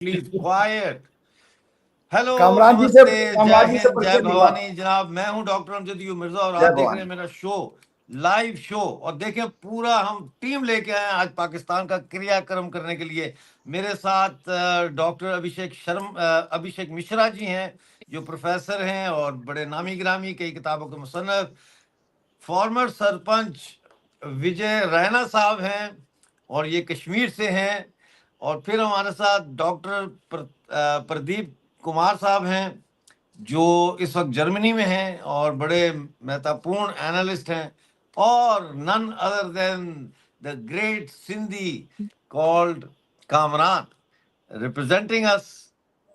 Please, quiet. Hello, Kamran جی سے, نمستے, کامران جے جی سے ہند, جے پوچھیے دیوا. بھوانی. جناب, میں ہوں ڈاکٹر امجد یو مرزا اور جے آپ دیکھ رہے بھوانی. ہیں میرا شو, لائیو شو. اور دیکھیں, پورا ہم ٹیم لے کے آئے ہیں آج پاکستان کا کریا کرم کرنے کے لیے. میرے ساتھ, آ, ڈاکٹر ابھیشیک شرم, آ, ابھیشیک مشرا جی ہیں, جو پروفیسر ہیں اور بڑے نامی گرامی, کئی کتابوں کے مصنف. فارمر سرپنچ وجے رینا صاحب ہیں اور یہ کشمیر سے ہیں. اور پھر ہمارے ساتھ ڈاکٹر پر-, آ, پردیپ کمار صاحب ہیں, جو اس وقت جرمنی میں ہیں اور بڑے مہتاپورن اینالسٹ ہیں. اور none other than the great Sindhi called Kamran, representing us,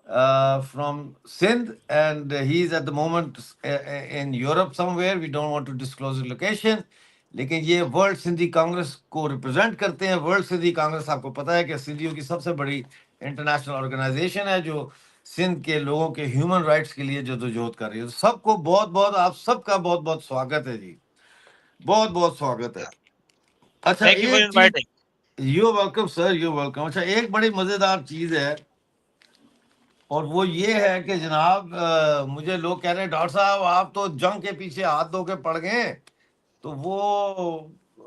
uh, from Sindh, and he is at the moment, uh, in Europe somewhere. We don't want to disclose the location. لیکن یہ ورلڈ سندھی کانگریس کو ریپرزینٹ کرتے ہیں. ورلڈ سندھی کانگریس, آپ کو پتہ ہے کہ سندھیوں کی سب سے بڑی انٹرنیشنل آرگنائزیشن ہے, جو سندھ کے لوگوں کے ہیومن رائٹس کے لیے جدوجہد کر رہی ہے. تو سب کو بہت بہت, آپ سب کا بہت بہت سواگت ہے جی, بہت بہت سواگت ہے. اچھا, Thank you for ایک چیز, inviting. You're welcome, sir, you're welcome. اچھا, ایک بڑی مزیدار چیز ہے, اور وہ یہ ہے کہ جناب, آ, مجھے لوگ کہہ رہے ہیں, "ڈاکٹر صاحب, آپ تو جنگ کے پیچھے ہاتھ دھو کے پڑ گئے, تو وہ, آ,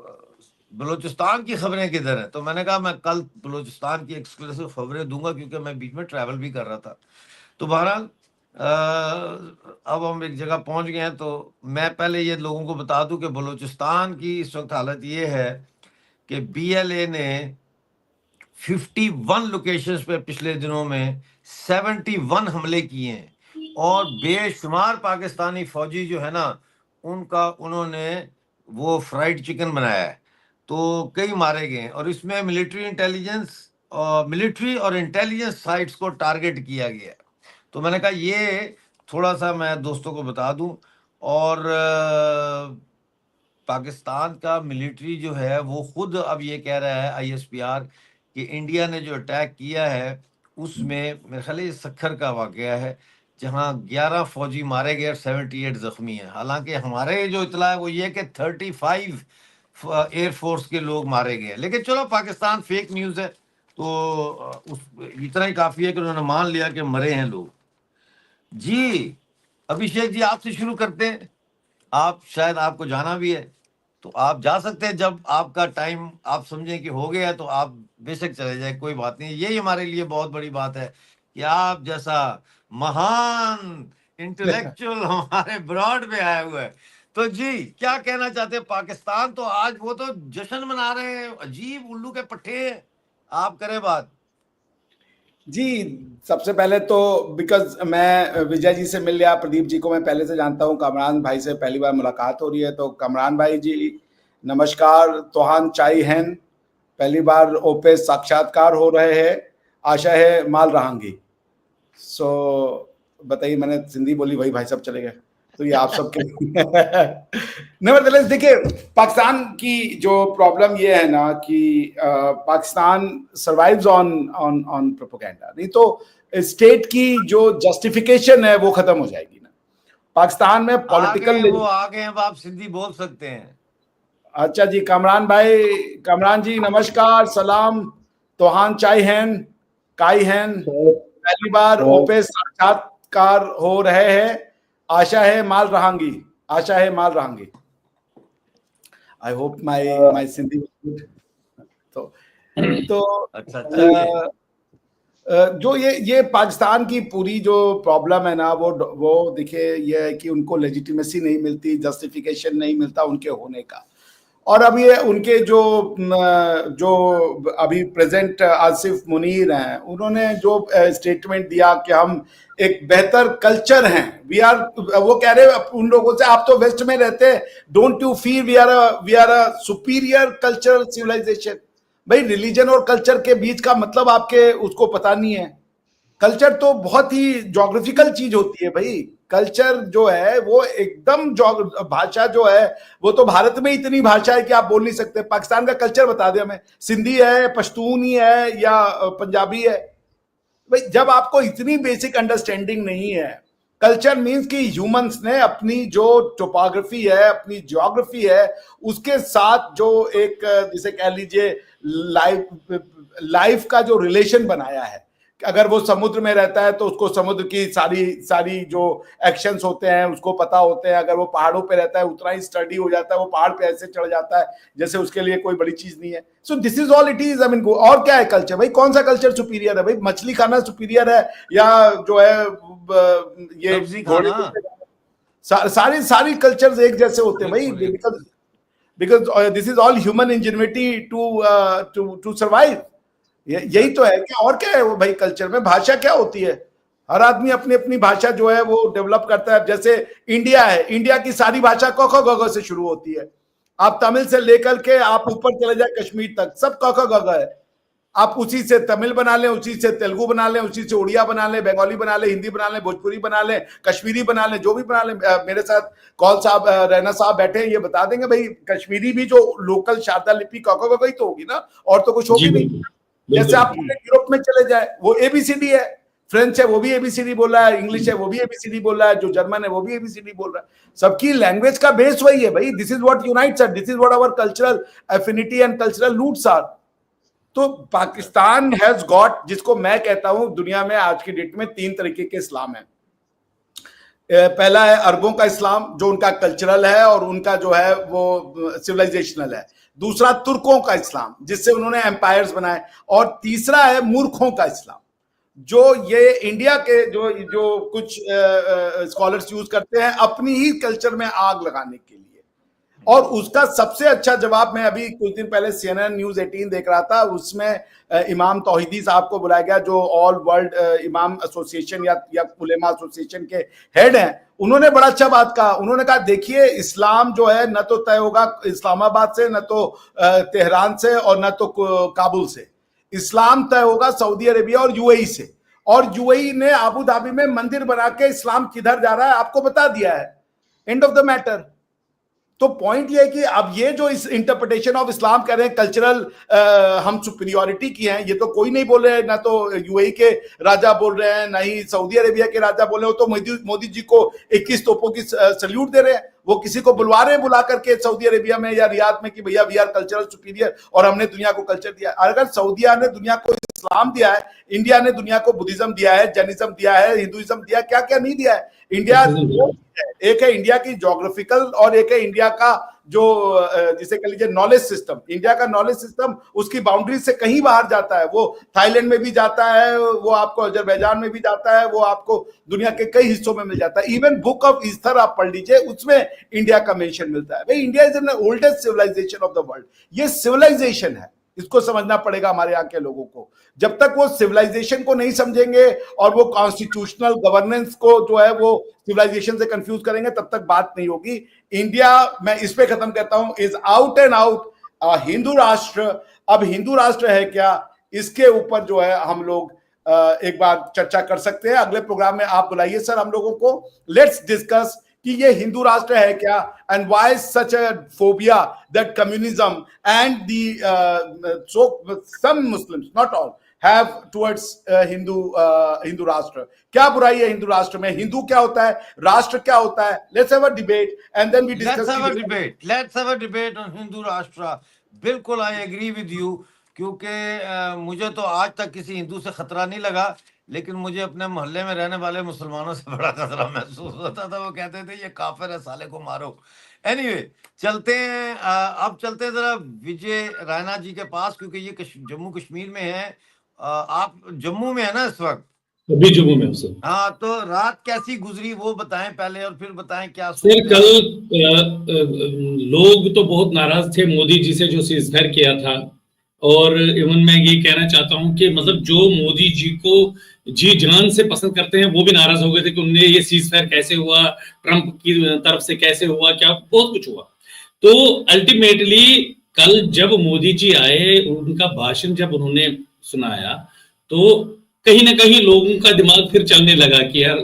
بلوچستان کی خبریں کدھر ہیں؟" تو میں نے کہا, "میں کل بلوچستان کی ایکسکلوسیو خبریں دوں گا, کیونکہ میں بیچ میں ٹریول بھی کر رہا تھا." تو بہرحال, آ, اب ہم ایک جگہ پہنچ گئے ہیں, تو میں پہلے یہ لوگوں کو بتا دوں کہ بلوچستان کی اس وقت حالت یہ ہے کہ بی ایل اے نے ففٹی ون لوکیشنز پہ پچھلے دنوں میں سیونٹی ون حملے کیے ہیں, اور بے شمار پاکستانی فوجی جو ہے نا, ان کا, انہوں نے وہ فرائیڈ چکن بنایا ہے. تو کئی مارے گئے ہیں, اور اس میں ملٹری انٹیلیجنس, ملٹری اور انٹیلیجنس سائٹس کو ٹارگٹ کیا گیا ہے. تو میں نے کہا, یہ تھوڑا سا میں دوستوں کو بتا دوں. اور, آ, پاکستان کا ملٹری جو ہے, وہ خود اب یہ کہہ رہا ہے, آئی ایس پی آر, کہ انڈیا نے جو اٹیک کیا ہے, اس میں میرے خیال ہے یہ سکھر کا واقعہ ہے, جہاں گیارہ فوجی مارے گئے اور سیونٹی ایٹ زخمی ہیں. حالانکہ ہمارے جو اطلاع ہے, وہ یہ کہ تھرٹی فائیو ایئر فورس کے لوگ مارے گئے ہیں. لیکن چلو, پاکستان فیک نیوز ہے, تو اس, اتنا ہی کافی ہے کہ انہوں نے مان لیا کہ مرے ہیں لوگ. جی, ابھیشیک جی, آپ سے شروع کرتے ہیں. آپ شاید, آپ کو جانا بھی ہے, تو آپ جا سکتے ہیں. جب آپ کا ٹائم, آپ سمجھیں کہ ہو گیا ہے, تو آپ بے شک چلے جائیں, کوئی بات نہیں. یہی ہمارے لیے بہت بڑی بات ہے کہ آپ جیسا مہان انٹلیکچوئل ہمارے براڈ میں آیا ہوا ہے. تو جی, کیا کہنا چاہتے ہیں؟ پاکستان تو آج, وہ تو جشن منا رہے ہیں, عجیب الو کے پٹھے ہیں. آپ کریں بات. جی, سب سے پہلے تو, بیکاز میں وجے جی سے مل لیا, پردیپ جی کو میں پہلے سے جانتا ہوں, کامران بھائی سے پہلی بار ملاقات ہو رہی ہے. تو کامران بھائی جی, نمسکار, توہان چائی ہین, پہلی بار اوپے ساکشاتکار ہو رہے ہیں, آشا ہے مال رہانگی. سو بتائیے, میں نے سندھی بولی, وہی بھائی صاحب چلے گئے. تو یہ آپ سب کے نیورتھلیس, دیکھیے, پاکستان کی جو پرابلم یہ ہے نا کہ, آ, پاکستان سروائیوز آن, آن, آن پروپیگنڈا. نہیں تو اسٹیٹ کی جو جسٹیفیکیشن ہے, وہ ختم ہو جائے گی نا پاکستان میں. آ گئے پولیٹیکل ہیں, وہ آ گئے ہیں, اب آپ سندھی بول سکتے ہیں. اچھا جی, کامران بھائی, کامران جی, نمسکار, سلام, توہان چائی ہین, کائی ہین, پہلی بار اوپے ساکشاتکار ہو رہے ہیں, آشا ہے مال رہانگی, آشا ہے مال رہانگی. I hope my, my Sindhi is good. تو, تو, اچھا, آ, چلیے. آ, جو یہ, یہ پاکستان کی پوری جو پرابلم ہے نا, وہ, وہ دیکھیے, یہ ہے کہ ان کو لیجیٹیمیسی نہیں ملتی, جسٹیفیکیشن نہیں ملتا ان کے ہونے کا. اور اب یہ ان کے جو, م, جو ابھی پریزنٹ آصف منیر ہیں, انہوں نے جو, آ, اسٹیٹمنٹ دیا کہ ہم ایک بہتر کلچر ہیں, وی آر, وہ کہہ رہے ہیں ان لوگوں سے, "آپ تو ویسٹ میں رہتے ہیں, don't you feel we are a, we are a superior cultural civilization?" بھائی, ریلیجن اور کلچر کے بیچ کا مطلب آپ کے, اس کو پتا نہیں ہے. کلچر تو بہت ہی جغرافیکل چیز ہوتی ہے بھائی. کلچر جو ہے, وہ ایک دم جغ-, بھاشا جو ہے, وہ تو بھارت میں اتنی بھاشا ہے کہ آپ بول نہیں سکتے. پاکستان کا کلچر بتا دیں ہمیں, سندھی ہے, پشتونی ہے, یا, آ, پنجابی ہے. بھائی, جب آپ کو اتنی بیسک انڈرسٹینڈنگ نہیں ہے, کلچر مینز کہ ہیومنس نے اپنی جو ٹوپوگرافی ہے, اپنی جیوگرافی ہے, اس کے ساتھ جو ایک, جسے کہہ لیجئے, لائف, لائف کا جو ریلیشن بنایا ہے, अगर वो समुद्र में रहता है तो उसको समुद्र की सारी सारी जो एक्शंस होते हैं उसको पता होते हैं। अगर वो पहाड़ों पे रहता है, उतना ही स्टडी हो जाता है, वो पहाड़ पे ऐसे चढ़ जाता है जैसे उसके लिए कोई बड़ी चीज नहीं है। So this is all it is, I mean, और क्या है कल्चर भाई? कौन सा कल्चर सुपीरियर है भाई? मछली खाना सुपीरियर है या जो है, अ, ये सब्जी घोड़े खाना। सा, सारे सारी कल्चर्स एक जैसे होते हैं भाई, बिल्कुल, बिल्कुल। Because because this is all human ingenuity to to to survive। यही तो है क्या? और क्या है वो भाई कल्चर में? भाषा क्या होती है? हर आदमी अपनी अपनी भाषा जो है वो डेवलप करता है। जैसे इंडिया है, इंडिया की सारी भाषा क ख ग घ से शुरू होती है। आप तमिल से लेकर के आप ऊपर चले जाए कश्मीर तक, सब क ख ग घ है। आप उसी से तमिल बना लें, उसी से तेलुगु बना लें, उसी से उड़िया बना लें, बंगाली बना लें, हिंदी बना लें, भोजपुरी बना लें, कश्मीरी बना लें, जो भी बना लें। अ, मेरे साथ कॉल साहब, अ, रैना साहब बैठे हैं, ये बता देंगे भाई, कश्मीरी भी जो लोकल शारदा लिपि क ख ग घ ही तो होगी ना, और तो कुछ होगी नहीं। जैसे आप पूरे यूरोप में चले जाए, वो एबीसीडी है। फ्रेंच है, वो भी एबीसीडी बोल रहा है। इंग्लिश है, वो भी एबीसीडी बोल रहा है। जो जर्मन है, वो भी एबीसीडी बोल रहा है। सबकी लैंग्वेज का बेस वही है भाई। This is what unites us, this is what our cultural affinity and cultural roots are। तो पाकिस्तान हैज गॉट, जिसको मैं कहता हूं दुनिया में आज की डेट में तीन तरीके के इस्लाम है। अ, पहला है अरबों का इस्लाम, जो उनका कल्चरल है और उनका जो है वो सिविलाइजेशनल है। दूसरा तुर्कों का इस्लाम, जिससे उन्होंने एम्पायर्स बनाए। और तीसरा है मूर्खों का इस्लाम, जो ये इंडिया के जो जो कुछ स्कॉलर्स यूज करते हैं अपनी ही कल्चर में आग लगाने के लिए। और उसका सबसे अच्छा जवाब, मैं अभी कुछ दिन पहले सीएनएन न्यूज़ एटीन देख रहा था, उसमें अ, इमाम तौहीदी साहब को बुलाया गया, जो ऑल वर्ल्ड इमाम एसोसिएशन या या उलेमा एसोसिएशन के हेड हैं। उन्होंने बड़ा अच्छा बात कहा। उन्होंने कहा, देखिए, इस्लाम जो है न तो तय होगा इस्लामाबाद से, न तो अ, तेहरान से और न तो को- काबुल से। इस्लाम तय होगा सऊदी अरेबिया और यूएई से। और यूएई ने अबू धाबी में मंदिर बना के इस्लाम किधर जा रहा है आपको बता दिया है। End of the matter. तो पॉइंट ये है कि अब ये जो इस इंटरप्रिटेशन ऑफ इस्लाम कह रहे हैं, कल्चरल हम सुपीरियोरिटी की हैं, ये तो कोई नहीं बोल रहे हैं, ना तो यूएई के राजा बोल रहे हैं, ना ही सऊदी अरेबिया के राजा बोल रहे हो। तो मोदी मोदी जी को इक्कीस तोपों की सल्यूट दे रहे हैं। वो किसी को बुलवा रहे हैं, बुला करके सऊदी अरेबिया में या रियाद में कि भैया, वी आर कल्चरल सुपीरियर और हमने दुनिया को कल्चर दिया। अगर सऊदिया ने दुनिया को इस्लाम दिया है, इंडिया ने दुनिया को बुद्धिज्म दिया है, जैनिज्म दिया है, हिंदुइज्म दिया है, क्या क्या नहीं दिया है इंडिया? एक है इंडिया की ज्योग्राफिकल और एक है इंडिया का जो अ, जिसे कह लीजिए नॉलेज सिस्टम। इंडिया का नॉलेज सिस्टम उसकी बाउंड्री से कहीं बाहर जाता है। वो थाईलैंड में भी जाता है, वो आपको अजरबैजान में भी जाता है, वो आपको दुनिया के कई हिस्सों में मिल जाता है। इवन बुक ऑफ ईस्थर आप पढ़ लीजिए, उसमें इंडिया का मेंशन मिलता है। भाई, India is the oldest civilisation of the world. ये सिविलाइजेशन है, इसको समझना पड़ेगा हमारे यहाँ के लोगों को। जब तक वो सिविलाइजेशन को नहीं समझेंगे और वो कॉन्स्टिट्यूशनल गवर्नेंस को जो है वो सिविलाइजेशन से कंफ्यूज करेंगे, तब तक बात नहीं होगी। इंडिया, मैं इस पे खत्म करता हूं, is out and out Hindu राष्ट्र। अब हिंदू राष्ट्र है क्या, इसके ऊपर जो है हम लोग अ, एक बार चर्चा कर सकते हैं। अगले प्रोग्राम में आप बुलाइए सर हम लोगों को। लेट्स डिस्कस कि ये हिंदू राष्ट्र है क्या, and why such a phobia that communism and the so some Muslims, not all, have towards Hindu हिंदू राष्ट्र। क्या बुराई है हिंदू राष्ट्र में? हिंदू क्या होता है, राष्ट्र क्या होता है? Let's have a debate and then we discuss. Let's have a debate, let's have a debate on Hindu राष्ट्र। बिल्कुल, आई एग्री विद यू। क्योंकि अ, मुझे तो आज तक किसी हिंदू से खतरा नहीं लगा, लेकिन मुझे अपने मोहल्ले में रहने वाले मुसलमानों से बड़ा खतरा महसूस होता था। वो कहते थे, "ये काफिर है, साले को मारो।" एनीवे, चलते हैं, अ, अब चलते हैं जरा विजय रायना जी के पास, क्योंकि ये कश-, जम्मू कश्मीर में है। अ, आप जम्मू में है ना इस वक्त? अभी जम्मू में हूँ, सर। हाँ, तो रात कैसी गुजरी, वो बताएं पहले, और फिर बताएं क्या सर। कल अ, अ, लोग तो बहुत नाराज थे मोदी जी से, जो सीजफायर किया था। और इवन मैं ये कहना चाहता हूँ कि मतलब जो मोदी जी को जी जान से पसंद करते हैं, वो भी नाराज हो गए थे कि उनने ये सीजफायर कैसे हुआ, ट्रंप की तरफ से कैसे हुआ, क्या बहुत कुछ हुआ। तो अल्टीमेटली कल जब मोदी जी आए, उनका भाषण जब उन्होंने सुनाया, तो कहीं ना कहीं लोगों का दिमाग फिर चलने लगा कि यार,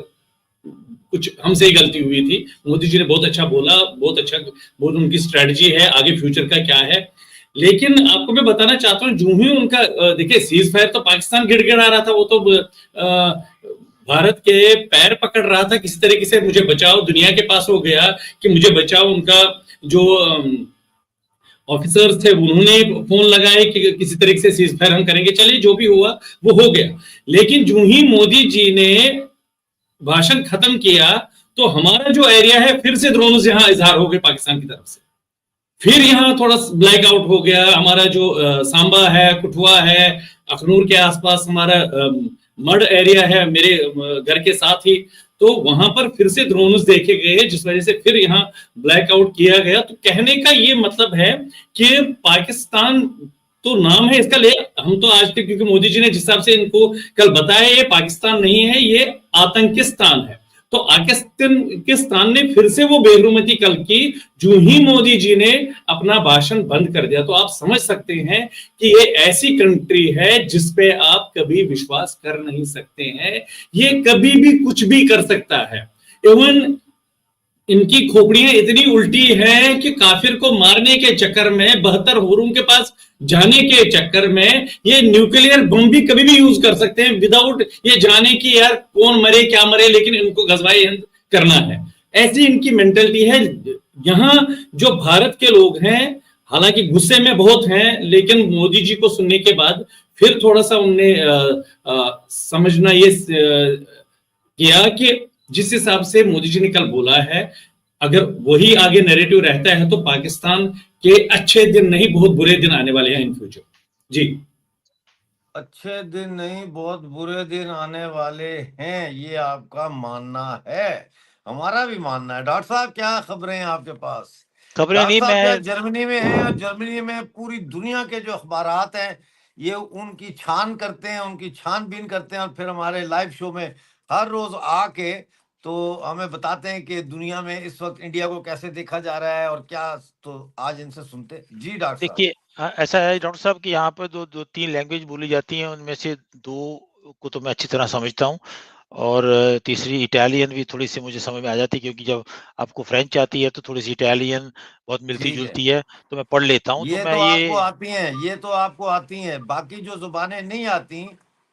कुछ हमसे ही गलती हुई थी। मोदी जी ने बहुत अच्छा बोला, बहुत अच्छा, बहुत उनकी स्ट्रेटजी है, आगे फ्यूचर का क्या है। लेकिन आपको मैं बताना चाहता हूँ, जो ही उनका अ, देखिए, सीज फायर तो पाकिस्तान गिड़गिड़ा रहा था, वो तो अ, भारत के पैर पकड़ रहा था किसी तरीके से, "मुझे बचाओ।" दुनिया के पास हो गया कि मुझे बचाओ। उनका जो अम, ऑफिसर्स थे, उन्होंने फोन लगाए कि किसी तरीके से सीज फायर हम करेंगे। चलिए, जो भी हुआ वो हो गया। लेकिन जो ही मोदी जी ने भाषण खत्म किया तो हमारा जो एरिया है फिर से ड्रोन्स यहाँ इजहार हो गए पाकिस्तान की तरफ से। फिर यहाँ थोड़ा ब्लैकआउट हो गया। हमारा जो सांबा है, कठुआ है, अखनूर के आसपास हमारा मड एरिया है मेरे घर के साथ ही, तो वहां पर फिर से ड्रोन्स देखे गए, जिस वजह से फिर यहाँ ब्लैकआउट किया गया। तो कहने का ये मतलब है कि पाकिस्तान तो नाम है इसका, ले हम तो आज तक, क्योंकि मोदी जी ने जिस हिसाब से इनको कल बताया, ये पाकिस्तान नहीं है, ये आतंकिस्तान है। तो आतंकिस्तान ने फिर से वो बेहरमती कल की, जो ही मोदी जी ने अपना भाषण बंद कर दिया। तो आप समझ सकते हैं कि ये ऐसी कंट्री है जिस पे आप कभी विश्वास कर नहीं सकते हैं। ये कभी भी कुछ भी कर सकता है। इवन इनकी खोपड़ियां इतनी उल्टी हैं कि काफिर को मारने के चक्कर में, बहत्तर होरों के पास जाने के चक्कर में ये न्यूक्लियर बम भी कभी भी यूज कर सकते हैं विदाउट ये जाने कि यार कौन मरे क्या मरे, लेकिन इनको गजवाए हिंद करना है। ऐसी इनकी मेंटेलिटी है। यहाँ जो भारत के लोग हैं, हालांकि गुस्से में बहुत हैं, लेकिन मोदी जी को सुनने के बाद फिर थोड़ा सा उनने अ, अ, समझना ये अ, किया कि जिस हिसाब से मोदी जी ने कल बोला है, अगर वही आगे नैरेटिव रहता है तो पाकिस्तान के अच्छे दिन नहीं, बहुत बुरे दिन आने वाले हैं इन फ्यूचर। जी। अच्छे दिन नहीं, बहुत बुरे दिन आने वाले हैं, ये आपका मानना है। हमारा भी मानना है। डॉक्टर साहब, क्या खबरें हैं आपके पास? खबरें नहीं, मैं जर्मनी में है और जर्मनी में पूरी दुनिया के जो अखबारात हैं, ये उनकी छान करते हैं, उनकी छानबीन करते हैं और फिर हमारे लाइव शो में हर रोज आके तो हमें बताते हैं कि दुनिया में इस वक्त इंडिया को कैसे देखा जा रहा है और क्या। तो आज इनसे सुनते हैं। जी डॉक्टर साहब। देखिए, हाँ, ऐसा है डॉक्टर साहब कि यहाँ पर दो दो तीन लैंग्वेज बोली जाती हैं, उनमें से दो को तो मैं अच्छी तरह समझता हूँ और तीसरी इटालियन भी थोड़ी सी मुझे समझ में आ जाती है, क्योंकि जब आपको फ्रेंच आती है तो थोड़ी सी इटालियन बहुत मिलती जुलती है, तो मैं पढ़ लेता हूँ। तो ये मैं तो ये आपको आती हैं, ये तो आपको आती हैं, बाकी जो जुबानें नहीं आती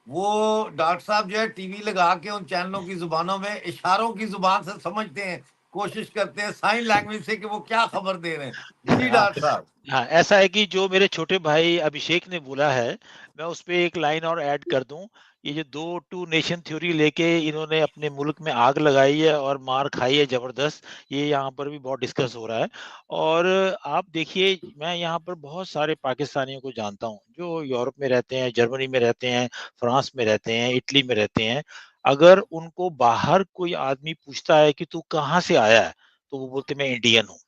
वो डॉक्टर साहब जो है टीवी लगा के उन चैनलों की जुबानों में इशारों की जुबान से समझते हैं, कोशिश करते हैं साइन लैंग्वेज से कि वो क्या खबर दे रहे हैं। जी डॉक्टर साहब। हाँ, ऐसा है कि जो मेरे छोटे भाई अभिषेक ने बोला है, मैं उस पे एक लाइन और ऐड कर दूं। ये जो दो टू नेशन थ्योरी लेके इन्होंने अपने मुल्क में आग लगाई है और मार खाई है जबरदस्त, ये यहाँ पर भी बहुत डिस्कस हो रहा है। और आप देखिए, मैं यहाँ पर बहुत सारे पाकिस्तानियों को जानता हूँ जो यूरोप में रहते हैं, जर्मनी में रहते हैं, फ्रांस में रहते हैं, इटली में रहते हैं। अगर उनको बाहर कोई आदमी पूछता है कि तू कहाँ से आया है, तो वो बोलते, मैं इंडियन हूँ।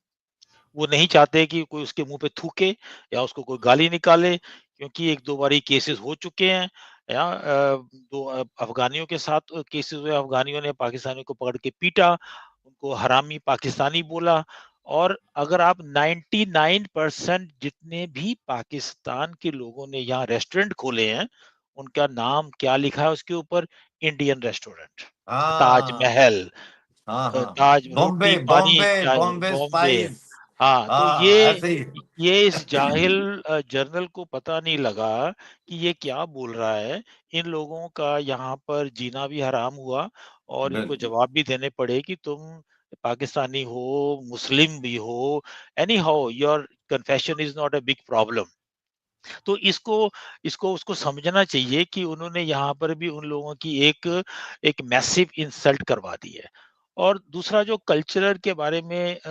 वो नहीं चाहते कि कोई उसके मुंह पे थूके या उसको कोई गाली निकाले, क्योंकि एक दो बारी केसेस हो चुके हैं या अ, दो अ, अफगानियों के साथ केसेस हुए, अफगानियों ने पाकिस्तानियों को पकड़ के पीटा, उनको हरामी पाकिस्तानी बोला। और अगर आप नाइंटी नाइन परसेंट जितने भी पाकिस्तान के लोगों ने यहाँ रेस्टोरेंट खोले हैं, उनका नाम क्या लिखा है उसके ऊपर? इंडियन रेस्टोरेंट, हाँ ताजमहल, हाँ अ, हाँ ताज बॉम्बे रोटी पानी बॉम्बे चाय, बॉम्बे बॉम्बे। स्पाइस। हाँ, तो हाँ ये ऐसे ही। ये इस जाहिल अ, जर्नल को पता नहीं लगा कि ये क्या बोल रहा है। इन लोगों का यहाँ पर जीना भी हराम हुआ और इनको बिल्कुल। जवाब भी देने पड़े कि तुम पाकिस्तानी हो, मुस्लिम भी हो, anyhow your confession is not a big problem। तो इसको इसको उसको समझना चाहिए कि उन्होंने यहाँ पर भी उन लोगों की एक एक मैसिव इंसल्ट करवा दी है। और दूसरा जो कल्चरल के बारे में अ,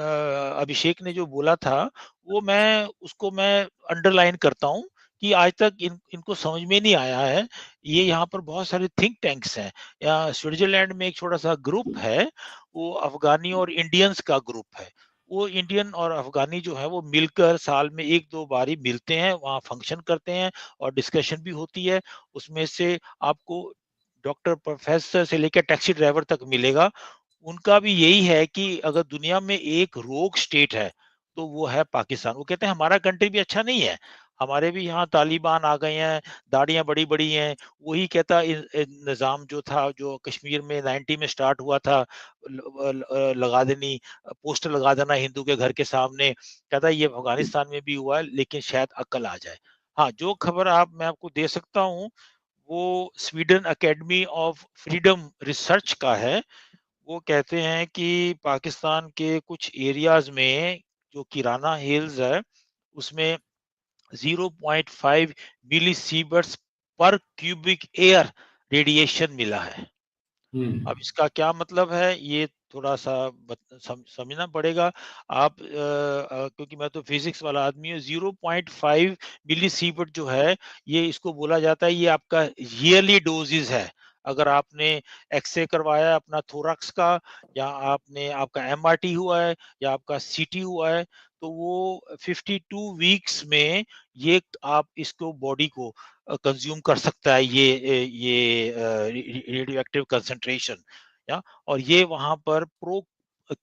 अभिषेक ने जो बोला था, वो मैं उसको मैं अंडरलाइन करता हूँ कि आज तक इन इनको समझ में नहीं आया है। ये यहाँ पर बहुत सारे थिंक टैंक्स हैं। या स्विट्जरलैंड में एक छोटा-सा ग्रुप है, वो अफगानी और इंडियंस का ग्रुप है। वो इंडियन और अफगानी जो है वो मिलकर साल में एक दो बारी मिलते हैं, वहाँ फंक्शन करते हैं और डिस्कशन भी होती है। उसमें से आपको डॉक्टर प्रोफेसर से लेकर टैक्सी ड्राइवर तक मिलेगा। उनका भी यही है कि अगर दुनिया में एक रोग स्टेट है तो वो है पाकिस्तान। वो कहते हैं हमारा कंट्री भी अच्छा नहीं है, हमारे भी यहाँ तालिबान आ गए हैं, दाढ़ियाँ बड़ी-बड़ी हैं। वही कहता इ- इ- निज़ाम जो था, जो कश्मीर में नाइंटी में स्टार्ट हुआ था, ल- ल- अ, लगा देनी, पोस्टर लगा देना हिंदू के घर के सामने, कहता ये अफगानिस्तान में भी हुआ है, लेकिन शायद अकल आ जाए। हाँ, जो खबर आप मैं आपको दे सकता हूँ, वो Sweden academy of freedom research का है। वो कहते हैं कि पाकिस्तान के कुछ एरियाज में जो किराना हिल्स है, उसमें ज़ीरो पॉइंट फ़ाइव मिली सीवर्ट्स पर क्यूबिक एयर रेडिएशन मिला है। अब इसका क्या मतलब है, ये थोड़ा सा बत-, सम-, समझना पड़ेगा। आप, अ, अ, क्योंकि मैं तो फिजिक्स वाला आदमी हूँ, ज़ीरो पॉइंट फ़ाइव मिली सीवर्ट जो है, ये इसको बोला जाता है, ये आपका ईयरली डोजेज है। अगर आपने एक्सरे करवाया है अपना थोरैक्स का, या आपने, आपका एमआरटी हुआ है, या आपका सीटी हुआ है, तो वो फ़िफ़्टी टू वीक्स में ये आप इसको, बॉडी को, अ, कंज्यूम कर सकता है, ये, ए, ये, अ, रे-, रे-, रेडियोएक्टिव कंसंट्रेशन, या, और ये वहाँ पर प्रो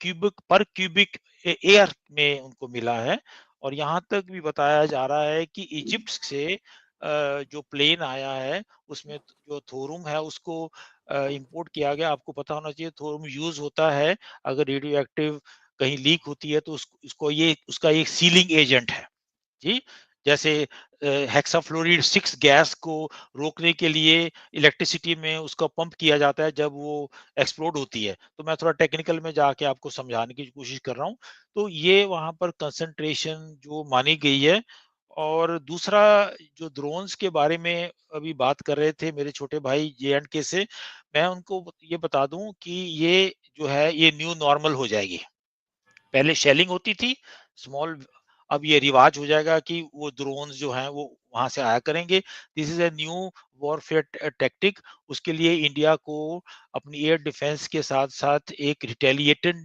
क्यूबिक, पर क्यूबिक ए-, एयर में उनको मिला है। और यहाँ तक भी बताया जा रहा है कि इजिप्ट से, अ, जो प्लेन आया है, उसमें जो थोरुम है, उसको, अ, इंपोर्ट किया गया। आपको पता होना चाहिए, थोरुम यूज़ होता है अगर रेडियोएक्टिव कहीं लीक होती है, तो उस-, उसको ये, उसका एक सीलिंग एजेंट है। जी, जैसे, अ, हेक्साफ्लोराइड सिक्स गैस को रोकने के लिए इलेक्ट्रिसिटी में उसका पंप किया जाता है जब वो एक्सप्लोड होती है। तो मैं थोड़ा टेक्निकल में जाके आपको समझाने की कोशिश कर रहा हूँ। तो ये वहाँ पर कंसंट्रेशन जो मानी गई है। और दूसरा, जो ड्रोन्स के बारे में अभी बात कर रहे थे मेरे छोटे भाई जे एंड के से, मैं उनको ये बता दूँ कि ये जो है, ये न्यू नॉर्मल हो जाएगी। पहले शेलिंग होती थी, स्मॉल, अब ये रिवाज हो जाएगा कि वो ड्रोन्स जो हैं, वो वहाँ से आया करेंगे। This is a new warfare t-, tactic। उसके लिए इंडिया को अपनी एयर डिफेंस के साथ-साथ एक रिटेलिएटेड,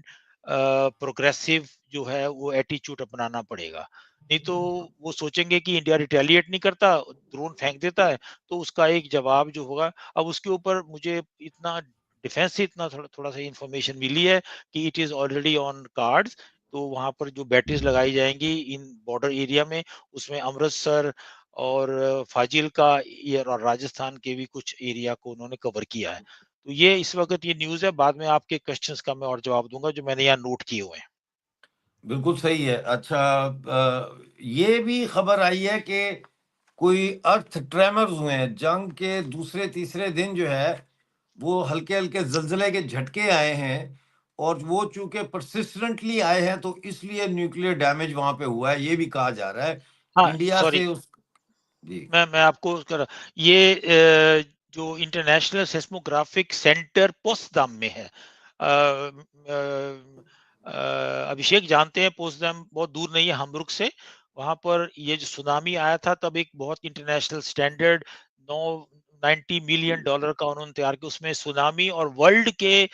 अ, प्रोग्रेसिव जो है, वो एटीट्यूड अपनाना पड़ेगा। नहीं तो वो सोचेंगे कि इंडिया रिटेलिएट नहीं करता, ड्रोन फेंक देता है, तो उसका एक जवाब जो होगा। अब उसके ऊपर मुझे इतना डिफेंस से इतना थोड़ा, थोड़ा सा इंफॉर्मेशन मिली है कि it is already on cards। तो वहाँ पर जो बैटरीज लगाई जाएंगी इन बॉर्डर एरिया में, उसमें अमृतसर और फाजिल्का, ये और राजस्थान के भी कुछ एरिया को उन्होंने कवर किया है। तो ये इस वक्त ये न्यूज़ है, बाद में आपके क्वेश्चंस का मैं और जवाब दूंगा जो मैंने यहाँ नोट किए हुए हैं। बिल्कुल सही है। अच्छा, अ, ये भी खबर आई है कि कोई अर्थ ट्रेमर्स हुए हैं, जंग के दूसरे तीसरे दिन जो है, वो हल्के-हल्के ज़लज़ले के झटके आए हैं और वो चूँकि परसिस्टेंटली आए हैं, तो इसलिए न्यूक्लियर डैमेज वहाँ पे हुआ है, ये भी कहा जा रहा है। हाँ, इंडिया सॉरी। से उस, जी। मैं, मैं आपको कर, ये, अ, जो इंटरनेशनल सेस्मोग्राफिक सेंटर पोत्सदाम में है, अ, अ, अ, अभिषेक जानते हैं, पोत्सदाम बहुत दूर नहीं है हम्बुर्ग से। वहाँ पर ये जो सुनामी आया था, तब एक बहुत इंटरनेशनल स्टैंडर्ड नौ, नाइंटी मिलियन डॉलर का उन्होंने तैयार किया। उसमें सुनामी और वर्ल्ड के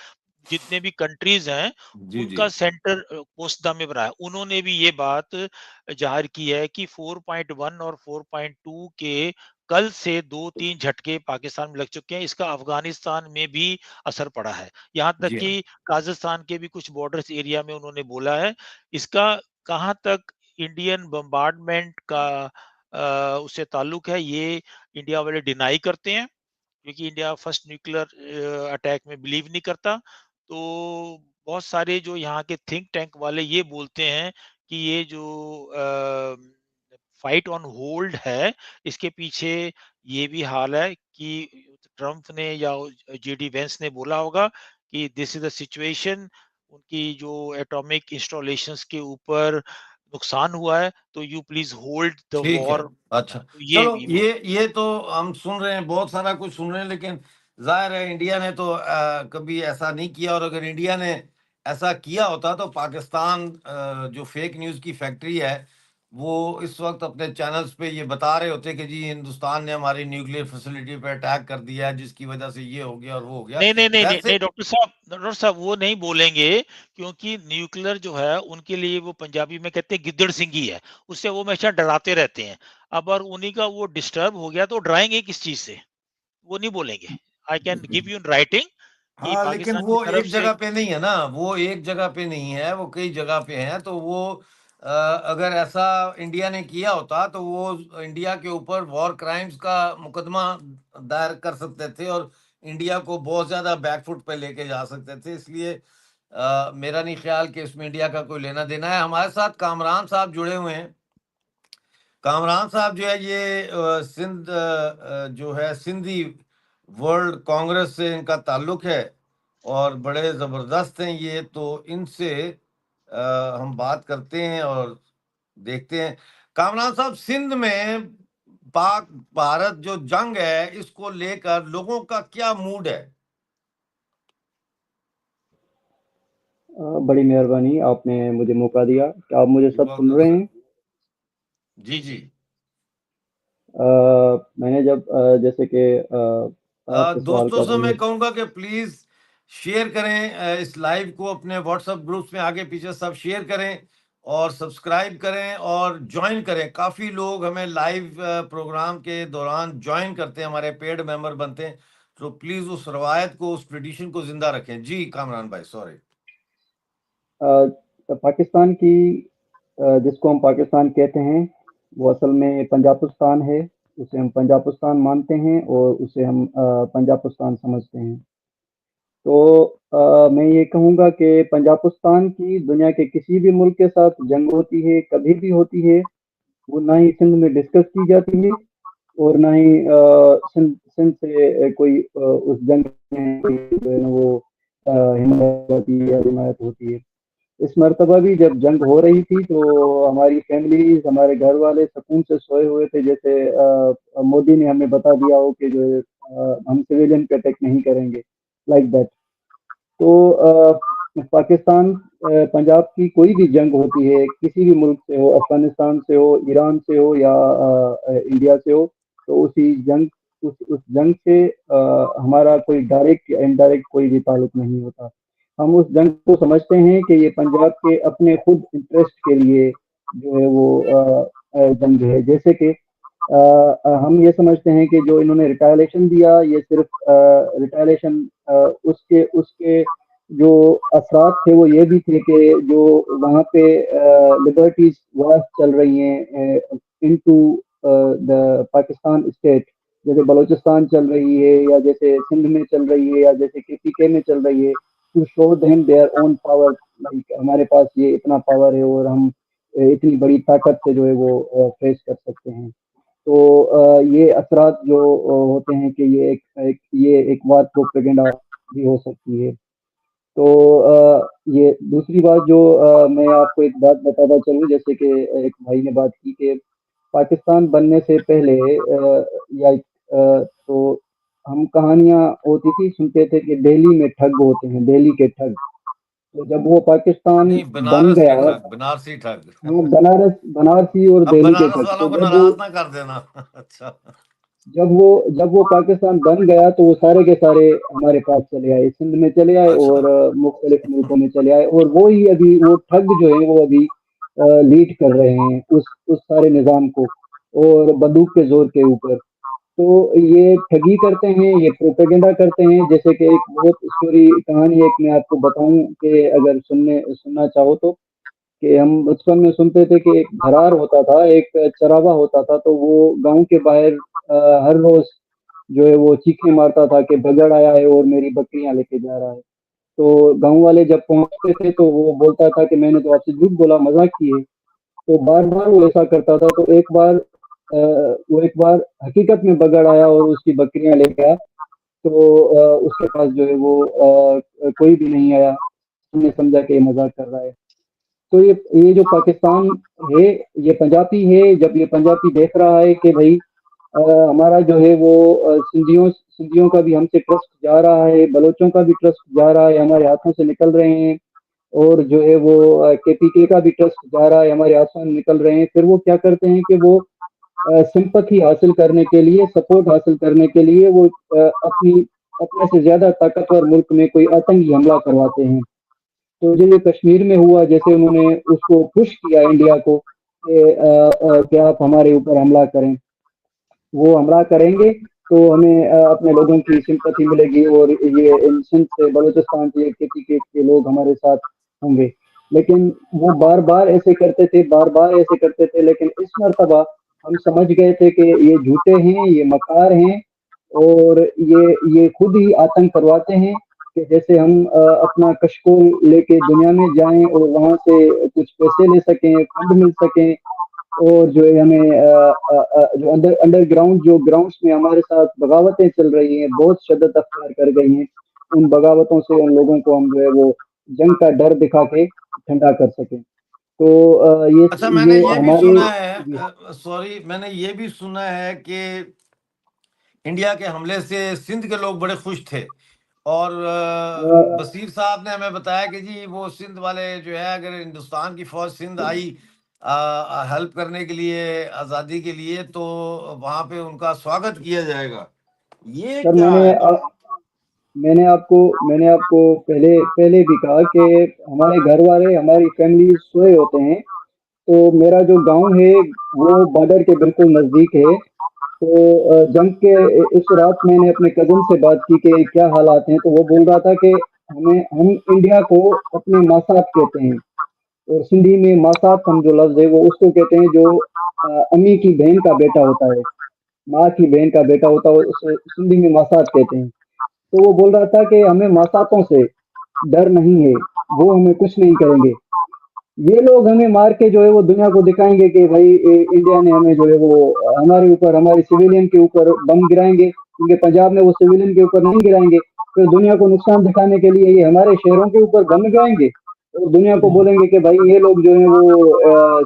जितने भी कंट्रीज हैं, जी, उनका जी। सेंटर, अ, पोत्सदाम में बना है। उन्होंने भी ये बात जाहिर की है कि फ़ोर पॉइंट वन और फ़ोर पॉइंट टू के कल से दो तीन झटके पाकिस्तान में लग चुके हैं। इसका अफगानिस्तान में भी असर पड़ा है। यहाँ तक जी। कि काजाकिस्तान के भी कुछ बॉर्डर्स एरिया में उन्होंने बोला है। इसका कहाँ तक इंडियन बॉम्बार्डमेंट का, अ, उससे ताल्लुक है, ये इंडिया वाले डिनाई करते हैं, क्योंकि इंडिया फर्स्ट न्यूक्लियर, अ, अटैक में बिलीव नहीं करता। तो बहुत सारे जो यहाँ के थिंक टैंक वाले ये बोलते हैं कि ये जो, अ, फाइट ऑन होल्ड है, इसके पीछे ये भी हाल है कि ट्रंप ने या जेडी वेंस ने बोला होगा कि this is the situation, उनकी जो एटॉमिक इंस्टॉलेशंस के ऊपर नुकसान हुआ है, तो you please hold the ठीक है। War। अच्छा, तो ये चलो, भी वो ये, ये तो हम सुन रहे हैं, बहुत सारा कुछ सुन रहे हैं, लेकिन जाहिर है, इंडिया ने तो, अ, कभी ऐसा नहीं किया, और अगर इंडिया ने ऐसा किया होता, तो पाकिस्तान, अ, जो फेक न्यूज़ की फैक्ट्री है, वो इस वक्त अपने चैनल्स पे ये बता रहे होते कि जी, हिंदुस्तान ने हमारी न्यूक्लियर फैसिलिटी पे अटैक कर दिया है, जिसकी वजह से ये हो गया और वो हो गया। नहीं, नहीं, नहीं, नहीं, वैसे नहीं, डॉक्टर साहब, डॉक्टर साहब, वो नहीं बोलेंगे, क्योंकि न्यूक्लियर जो है, उनके लिए वो पंजाबी में कहते हैं गिद्दड़ सिंगी है, उससे वो हमेशा डराते रहते हैं। अब और उन्हीं का वो डिस्टर्ब हो गया, तो डराएंगे किस चीज़ से? वो नहीं बोलेंगे। I can give you in writing कि हाँ, लेकिन पाकिस्तान की वो तरफ एक से जगह पे नहीं है ना, वो एक जगह पे नहीं है, वो कई जगह पे है। तो वो, अ, अगर ऐसा इंडिया ने किया होता, तो वो इंडिया के ऊपर वॉर क्राइम्स का मुकदमा दायर कर सकते थे और इंडिया को बहुत ज्यादा बैकफुट पे लेके जा सकते थे। इसलिए, अ, मेरा नहीं ख्याल कि इसमें इंडिया का कोई लेना देना है। हमारे साथ कामरान साहब जुड़े हुए हैं। कामरान साहब जो है, ये, अ, सिंध, अ, अ, जो है, सिंधी वर्ल्ड कांग्रेस से इनका ताल्लुक है और बड़े ज़बरदस्त हैं ये। तो इनसे, अ, हम बात करते हैं और देखते हैं। کامران صاحب، سندھ میں پاک بھارت جو جنگ ہے، اس کو لے کر لوگوں کا کیا موڈ ہے؟ آ، بڑی مہربانی، آپ نے مجھے موقع دیا۔ کیا آپ مجھے سب سن رہے ہیں؟ جی، جی۔ آ، میں نے جب، آ، جیسے کہ، آ، آپ آ، کے سوال دوستوں کا سے میں جواب کہوں گا کہ پلیز شیئر کریں، آ، اس لائیو کو اپنے واٹس ایپ گروپس میں آگے پیچھے سب شیئر کریں اور سبسکرائب کریں اور جوائن کریں۔ کافی لوگ ہمیں لائیو، آ، پروگرام کے دوران جوائن کرتے ہیں، ہمارے پیڈ ممبر بنتے ہیں۔ تو پلیز اس روایت کو، اس ٹریڈیشن کو زندہ رکھیں۔ جی کامران بھائی، سوری۔ آ، پاکستان کی، آ، جس کو ہم پاکستان کہتے ہیں، وہ اصل میں پنجابستان ہے۔ اسے ہم پنجابستان مانتے ہیں اور اسے ہم، آ، پنجابستان سمجھتے ہیں۔ تو، آ، میں یہ کہوں گا کہ پنجابستان کی دنیا کے کسی بھی ملک کے ساتھ جنگ ہوتی ہے، کبھی بھی ہوتی ہے، وہ نہ ہی سندھ میں ڈسکس کی جاتی ہے اور نہ ہی، آ، سندھ، سندھ سے کوئی، آ، اس جنگ میں کوئی جو ہے نا وہ، آ، حمایت ہوتی ہے یا حمایت ہوتی ہے۔ اس مرتبہ بھی جب جنگ ہو رہی تھی تو ہماری فیملیز، ہمارے گھر والے سکون سے سوئے ہوئے تھے، جیسے، آ، مودی نے ہمیں بتا دیا ہو کہ جو ہے، آ، ہم سویلین پہ اٹیک نہیں کریں گے، لائک دیٹ۔ تو، آ، پاکستان، آ، پنجاب کی کوئی بھی جنگ ہوتی ہے، کسی بھی ملک سے ہو، افغانستان سے ہو، ایران سے ہو یا، آ، آ، انڈیا سے ہو، تو اسی جنگ، اس، اس جنگ سے، آ، ہمارا کوئی ڈائریکٹ یا انڈائریکٹ کوئی بھی تعلق نہیں ہوتا۔ ہم اس جنگ کو سمجھتے ہیں کہ یہ پنجاب کے اپنے خود انٹرسٹ کے لیے جو ہے وہ، آ، آ، جنگ ہے۔ جیسے کہ، آ، آ، ہم یہ سمجھتے ہیں کہ جو انہوں نے ریٹائلیشن دیا، یہ صرف، آ، ریٹائلیشن، آ، اس کے، اس کے جو اثرات تھے وہ یہ بھی تھے کہ جو وہاں پہ، آ، لبرٹیز وارز چل رہی ہیں، آ، انٹو، آ، دا پاکستان اسٹیٹ، جیسے بلوچستان چل رہی ہے یا جیسے سندھ میں چل رہی ہے یا جیسے کے پی کے میں چل رہی ہے، to show them their own power, like ہمارے پاس یہ اتنا پاور ہے اور ہم اتنی بڑی طاقت سے جو ہے وہ، آ، فیس کر سکتے ہیں۔ تو، آ، یہ اثرات جو، آ، ہوتے ہیں کہ یہ ایک، ایک، یہ ایک وار پروپیگنڈا بھی ہو سکتی ہے۔ تو، آ، یہ دوسری بات جو، آ، میں آپ کو ایک بات بتاتا چلوں، جیسے کہ ایک بھائی نے بات کی کہ پاکستان بننے سے پہلے، آ، یا، آ، تو ہم کہانیاں ہوتی تھی، سنتے تھے کہ دہلی میں ٹھگ ہوتے ہیں، دہلی کے ٹھگ۔ تو جب وہ پاکستان نہیں، بن بنارس کے گیا، ٹھگ، بنارسی ٹھگ۔ ہاں، بنارس، بنارسی اور اب دہلی کے بنارس ٹھگ، والوں تو کو جب وہ، ناراض نہ کر دینا۔ اچھا۔ جب وہ، جب وہ پاکستان بن گیا تو وہ سارے کے سارے ہمارے پاس چلے آئے، سندھ میں چلے آئے اچھا۔ اور، آ، مختلف ملکوں میں چلے آئے، اور وہی ابھی وہ ٹھگ جو ہیں وہ ابھی، آ، لیڈ کر رہے ہیں اس، اس سارے نظام کو، اور بندوق کے زور کے اوپر۔ تو یہ ٹھگی کرتے ہیں، یہ پروپیگنڈا کرتے ہیں۔ جیسے کہ ایک بہت اسٹوری، کہانی ایک میں آپ کو بتاؤں کہ اگر سننے، سننا چاہو تو، کہ ہم بچپن میں سنتے تھے کہ ایک دھرار ہوتا تھا، ایک چراوا ہوتا تھا، تو وہ گاؤں کے باہر، آ، ہر روز جو ہے وہ چیخیں مارتا تھا کہ بگڑ آیا ہے اور میری بکریاں لے کے جا رہا ہے۔ تو گاؤں والے جب پہنچتے تھے تو وہ بولتا تھا کہ میں نے تو آپ سے جھوٹ بولا، مذاق کیے۔ تو بار بار وہ ایسا کرتا تھا۔ تو ایک بار، آ، وہ ایک بار حقیقت میں بگڑ آیا اور اس کی بکریاں لے گیا۔ تو، آ، اس کے پاس جو ہے وہ، آ، کوئی بھی نہیں آیا۔ ہم نے سمجھا کہ یہ مذاق کر رہا ہے۔ تو یہ، یہ جو پاکستان ہے، یہ پنجابی ہے، جب یہ پنجابی دیکھ رہا ہے کہ بھائی، آ، ہمارا جو ہے وہ، آ، سندھیوں، سندھیوں کا بھی ہم سے ٹرسٹ جا رہا ہے، بلوچوں کا بھی ٹرسٹ جا رہا ہے، ہمارے ہاتھوں سے نکل رہے ہیں، اور جو ہے وہ، آ، کے پی کے کا بھی ٹرسٹ جا رہا ہے، ہمارے ہاتھوں سے نکل رہے ہیں، پھر وہ کیا کرتے ہیں کہ وہ، آ، سمپتھی حاصل کرنے کے لیے، سپورٹ حاصل کرنے کے لیے وہ، آ، اپنی، اپنے سے زیادہ طاقتور ملک میں کوئی آتنکی حملہ کرواتے ہیں۔ تو جو یہ کشمیر میں ہوا، جیسے انہوں نے اس کو پش کیا انڈیا کو کہ، آ، آ، کہ آپ ہمارے اوپر حملہ کریں، وہ حملہ کریں گے تو ہمیں، آ، اپنے لوگوں کی سمپتھی ملے گی اور یہ ان سندھ سے، بلوچستان سے، کے پی کے کے لوگ ہمارے ساتھ ہوں گے۔ لیکن وہ بار بار ایسے کرتے تھے، بار بار ایسے کرتے تھے، لیکن اس مرتبہ ہم سمجھ گئے تھے کہ یہ جھوٹے ہیں، یہ مکار ہیں، اور یہ، یہ خود ہی آتنک کرواتے ہیں کہ جیسے ہم، آ، اپنا کشکول لے کے دنیا میں جائیں اور وہاں سے کچھ پیسے لے سکیں، فنڈ مل سکیں، اور جو ہے ہمیں، آ، آ، آ، جو انڈر، انڈر گراؤنڈ، جو گراؤنڈز میں ہمارے ساتھ بغاوتیں چل رہی ہیں، بہت شدت اختیار کر گئی ہیں، ان بغاوتوں سے ان لوگوں کو ہم جو ہے وہ جنگ کا ڈر دکھا کے ٹھنڈا کر سکیں۔ تو یہ اچھا، میں نے یہ یہ بھی ہماری سنا ہے، جی۔ سوری، میں نے یہ بھی سنا ہے کہ انڈیا کے حملے سے سندھ کے لوگ بڑے خوش تھے، اور بصیر صاحب نے ہمیں بتایا کہ جی، وہ سندھ والے جو ہے، اگر ہندوستان کی فوج سندھ آئی ہیلپ کرنے کے لیے، آزادی کے لیے، تو وہاں پہ ان کا سواگت کیا جائے گا۔ یہ سر، میں نے میں نے آپ کو میں نے آپ کو پہلے پہلے بھی کہا کہ ہمارے گھر والے، ہماری فیملی سوئے ہوتے ہیں۔ تو میرا جو گاؤں ہے، وہ بارڈر کے بالکل نزدیک ہے۔ تو جنگ کے اس رات میں نے اپنے کزن سے بات کی کہ کیا حالات ہیں، تو وہ بول رہا تھا کہ ہمیں ہم انڈیا کو اپنے ماسات کہتے ہیں، اور سندھی میں ماسات ہم جو لفظ ہے، وہ اس کو کہتے ہیں جو امی کی بہن کا بیٹا ہوتا ہے، ماں کی بہن کا بیٹا ہوتا ہے، سندھی میں ماسات کہتے ہیں۔ تو وہ بول رہا تھا کہ ہمیں ماساتوں سے ڈر نہیں ہے، وہ ہمیں کچھ نہیں کریں گے۔ یہ لوگ ہمیں مار کے جو ہے، وہ دنیا کو دکھائیں گے کہ بھائی، انڈیا نے ہمیں جو ہے، وہ ہمارے اوپر، ہمارے سویلین کے اوپر بم گرائیں گے، کیونکہ پنجاب میں وہ سویلین کے اوپر نہیں گرائیں گے، پھر دنیا کو نقصان دکھانے کے لیے یہ ہمارے شہروں کے اوپر بم گرائیں گے اور دنیا کو بولیں گے کہ بھائی، یہ لوگ جو ہیں، وہ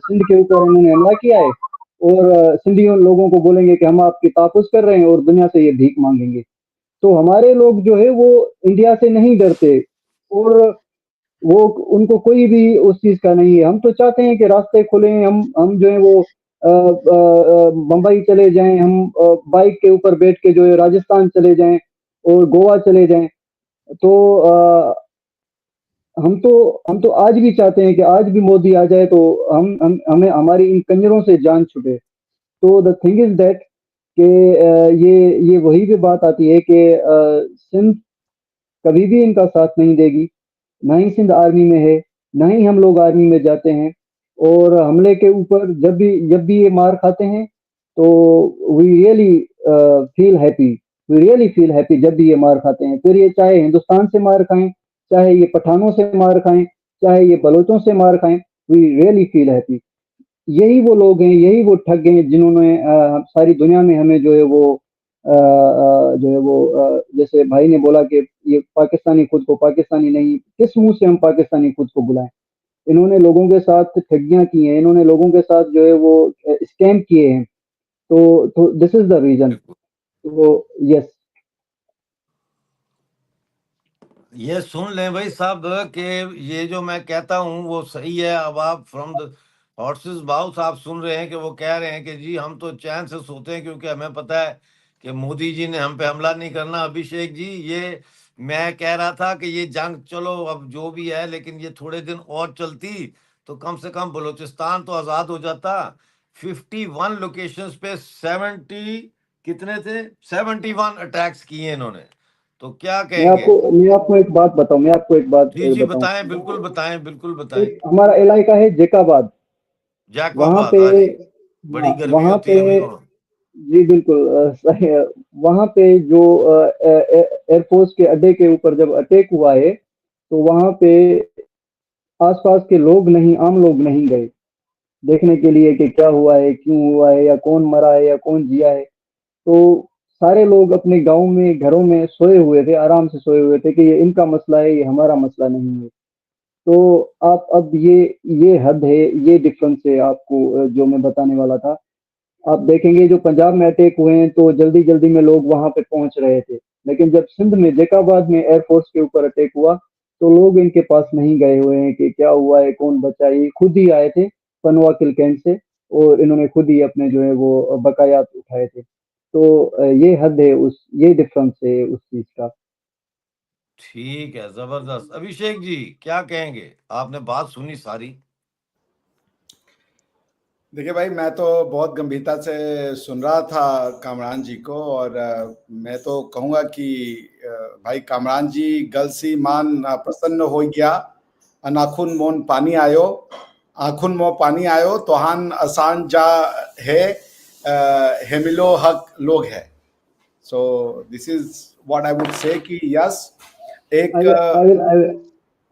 سندھ کے اوپر انہوں نے حملہ کیا ہے، اور سندھی ان لوگوں کو بولیں گے کہ ہم آپ کے تحفظ کر رہے ہیں، اور دنیا سے یہ بھیک مانگیں گے۔ تو ہمارے لوگ جو ہے، وہ انڈیا سے نہیں ڈرتے، اور وہ، ان کو کوئی بھی اس چیز کا نہیں ہے۔ ہم تو چاہتے ہیں کہ راستے کھلیں، ہم ہم جو ہے، وہ بمبئی چلے جائیں، ہم بائک کے اوپر بیٹھ کے جو ہے، راجستھان چلے جائیں اور گوا چلے جائیں۔ تو ہم تو ہم تو آج بھی چاہتے ہیں کہ آج بھی مودی آ جائے، تو ہم ہمیں، ہماری ان کنجروں سے جان چھٹے۔ تو the thing is that کہ یہ یہ وہی بھی بات آتی ہے کہ سندھ کبھی بھی ان کا ساتھ نہیں دے گی، نہ ہی سندھ آرمی میں ہے، نہ ہی ہم لوگ آرمی میں جاتے ہیں۔ اور حملے کے اوپر جب بھی جب بھی یہ مار کھاتے ہیں، تو we really feel happy, we really feel happy جب بھی یہ مار کھاتے ہیں۔ پھر یہ چاہے ہندوستان سے مار کھائیں، چاہے یہ پٹھانوں سے مار کھائیں، چاہے یہ بلوچوں سے مار کھائیں، we really feel happy۔ یہی وہ لوگ ہیں، یہی وہ ٹھگ ہیں، جنہوں نے ساری دنیا میں ہمیں جو ہے، وہ جو ہے، وہ جیسے بھائی نے بولا کہ یہ پاکستانی خود کو پاکستانی نہیں، کس منہ سے ہم پاکستانی خود کو بلائیں؟ انہوں نے لوگوں کے ساتھ ٹھگیاں کی ہیں، انہوں نے لوگوں کے ساتھ جو ہے، وہ اسکیم کیے ہیں۔ تو تو this is the reason۔ تو یس۔ یہ سن لیں بھائی صاحب کہ یہ جو میں کہتا ہوں، وہ صحیح ہے۔ اب آپ فرام دا ہارسز ماؤتھ آپ سن رہے ہیں کہ وہ کہہ رہے ہیں کہ جی، ہم تو چین سے سوتے ہیں، کیونکہ ہمیں پتہ ہے کہ مودی جی نے ہم پہ حملہ نہیں کرنا۔ ابھیشیک جی، یہ میں کہہ رہا تھا کہ یہ جنگ، چلو، اب جو بھی ہے، لیکن یہ تھوڑے دن اور چلتی تو کم سے کم بلوچستان تو آزاد ہو جاتا۔ ففٹی ون لوکیشنز پہ سیونٹی، کتنے تھے؟ سیونٹی ون اٹیکس کیے انہوں نے۔ تو کیا کہیں گے؟ میں آپ کو میں آپ کو ایک بات بتاؤں میں آپ کو ایک بات جی جی بتائیں، بالکل بتائیں، بالکل بتائیں۔ ہمارا علاقہ ہے جیک آباد۔ جیک آباد، وہاں پہ، بڑی گرمی ہوتی ہے۔ جی بالکل۔ وہاں پہ جو ایئر فورس کے اڈے کے اوپر جب اٹیک ہوا ہے، تو وہاں پہ آس پاس کے لوگ نہیں، عام لوگ نہیں گئے دیکھنے کے لیے کہ کیا ہوا ہے، کیوں ہوا ہے، یا کون مرا ہے، یا کون جیا ہے۔ تو سارے لوگ اپنے گاؤں میں، گھروں میں سوئے ہوئے تھے، آرام سے سوئے ہوئے تھے کہ یہ ان کا مسئلہ ہے، یہ ہمارا مسئلہ نہیں ہے۔ تو آپ اب یہ یہ حد ہے، یہ ڈفرنس ہے آپ کو جو میں بتانے والا تھا۔ آپ دیکھیں گے، جو پنجاب میں اٹیک ہوئے ہیں تو جلدی جلدی میں لوگ وہاں پہ پہنچ رہے تھے، لیکن جب سندھ میں جیک آباد میں ایئر فورس کے اوپر اٹیک ہوا تو لوگ ان کے پاس نہیں گئے ہوئے ہیں کہ کیا ہوا ہے، کون بچا ہے، یہ خود ہی آئے تھے پنوا کل کینٹ سے، اور انہوں نے خود ہی اپنے جو ہے وہ بقایات اٹھائے تھے۔ تو یہ حد ہے، اس یہ ڈفرنس ہے اس چیز کا۔ ٹھیک ہے، زبردست۔ ابھیشیک جی، کیا کہیں گے؟ آپ نے بات سنی ساری۔ دیکھیے بھائی، میں تو بہت گمبھیرتا سے سن رہا تھا کامران جی کو، اور میں تو کہوں گا کہ بھائی کامران جی گل سی مان پرسن ہو گیا، اناخون مون پانی آیو، آنکھن مو پانی آیو، توہان اسان جا ہے، ہیملو حق لوگ ہے۔ So this is what I would say کہ یس، ایک I will, I will, I will,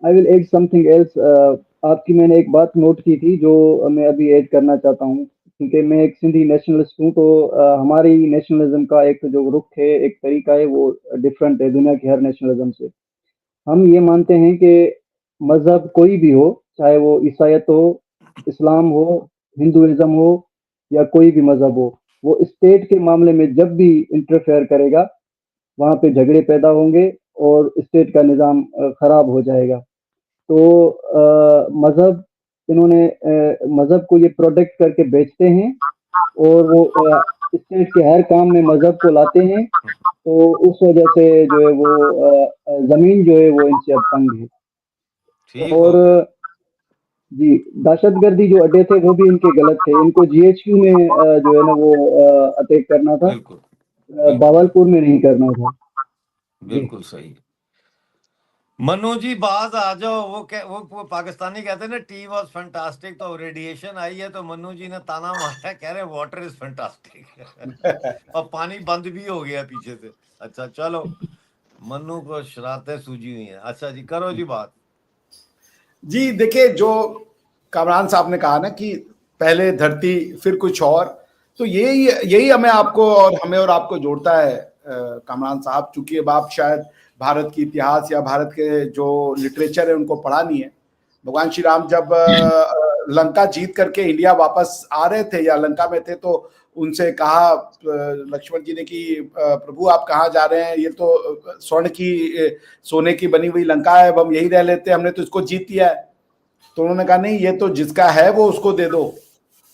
I will add something else۔ آپ کی میں نے ایک بات نوٹ کی تھی جو میں ابھی ایڈ کرنا چاہتا ہوں، کیونکہ میں ایک سندھی نیشنلسٹ ہوں، تو ہماری نیشنلزم کا ایک جو رخ ہے، ایک طریقہ ہے، وہ ڈفرنٹ ہے دنیا کے ہر نیشنلزم سے۔ ہم یہ مانتے ہیں کہ مذہب کوئی بھی ہو، چاہے وہ عیسائیت ہو، اسلام ہو، ہندوازم ہو یا کوئی بھی مذہب ہو، وہ اسٹیٹ کے معاملے میں جب بھی انٹرفیئر کرے گا، وہاں پہ جھگڑے پیدا ہوں گے اور اسٹیٹ کا نظام خراب ہو جائے گا۔ تو مذہب، انہوں نے مذہب کو یہ پروڈکٹ کر کے بیچتے ہیں اور وہ اسٹیٹ کے ہر کام میں مذہب کو لاتے ہیں، تو اس وجہ سے جو ہے وہ زمین جو ہے وہ ان سے اب تنگ ہے۔ اور جی، دہشت گردی جو اڈے تھے وہ بھی ان کے غلط تھے، ان کو جی ایچ کیو میں جو ہے نا وہ اٹیک کرنا تھا، باولپور میں نہیں کرنا تھا۔ بالکل صحیح۔ منو جی باز آ جاؤ، وہ پاکستانی کہتے ہیں نا، ٹی واز فینٹاسٹک، تو ریڈیشن آئی ہے تو منو جی نے تانا مارا، کہہ رہے واٹر از فینٹاسٹک۔ اور پانی بند بھی ہو گیا پیچھے سے۔ اچھا چلو، منو کو شرارتیں سوجی ہوئی ہیں۔ اچھا جی، کرو جی بات۔ جی دیکھیں، جو کامران صاحب نے کہا نا کہ پہلے دھرتی پھر کچھ اور، تو یہی یہی ہمیں آپ کو اور ہمیں اور آپ کو جوڑتا ہے کامران صاحب، چونکہ اب آپ شاید بھارت کی اتہاس یا بھارت کے جو لٹریچر ہے ان کو پڑھا نہیں ہے۔ بھگوان شری رام جب لنکا جیت کر کے انڈیا واپس آ رہے تھے یا لنکا میں تھے تو ان سے کہا لکشمن جی نے کہ پربھو آپ کہاں جا رہے ہیں، یہ تو سونے کی سونے کی بنی ہوئی لنکا ہے، اب ہم یہی رہ لیتے ہیں، ہم نے تو اس کو جیت لیا ہے۔ تو انہوں نے کہا نہیں، یہ تو جس کا ہے وہ اس کو دے دو۔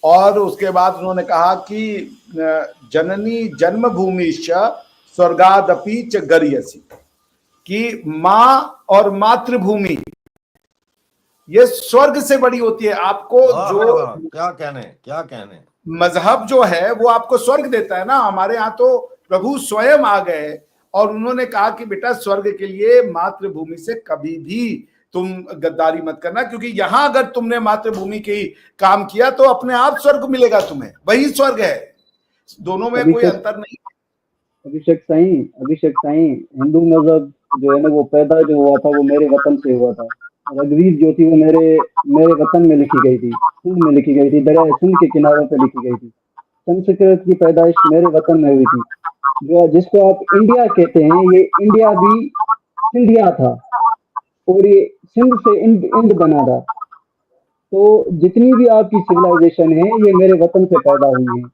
اور اس کے بعد انہوں نے کہا کہ جننی جنم بھومیش سورگادپی چ گریسی، کہ ماں اور ماتر بھومی یہ سورگ سے بڑی ہوتی ہے۔ آپ کو جو کیا کہنے کیا کہنے مذہب جو ہے وہ آپ کو سورگ دیتا ہے نا۔ ہمارے یہاں تو پربھو سوئم آ گئے اور انہوں نے کہا کہ بیٹا سورگ کے لیے ماتر بھومی سے کبھی بھی تم غداری مت کرنا، کیونکہ یہاں اگر تم نے ماتر بھومی کی کام کیا تو اپنے آپ سورگ ملے گا تمہیں، وہی سورگ ہے، دونوں میں کوئی انتر نہیں۔ ابھیشیک سائیں، ابھیشیک سائیں، ہندو مذہب جو ہے نا وہ پیدا جو ہوا تھا وہ میرے وطن سے ہوا تھا۔ رگوید جو تھی وہ میرے میرے وطن میں لکھی گئی تھی، سندھ میں لکھی گئی تھی، دریائے سندھ کے کناروں پہ لکھی گئی تھی۔ سنسکرت کی پیدائش میرے وطن میں ہوئی تھی۔ جو جس کو آپ انڈیا کہتے ہیں، یہ انڈیا بھی سندھیا تھا اور یہ سندھ سے انڈ انڈ بنا تھا۔ تو جتنی بھی آپ کی سویلائزیشن ہے یہ میرے وطن سے پیدا ہوئی ہے۔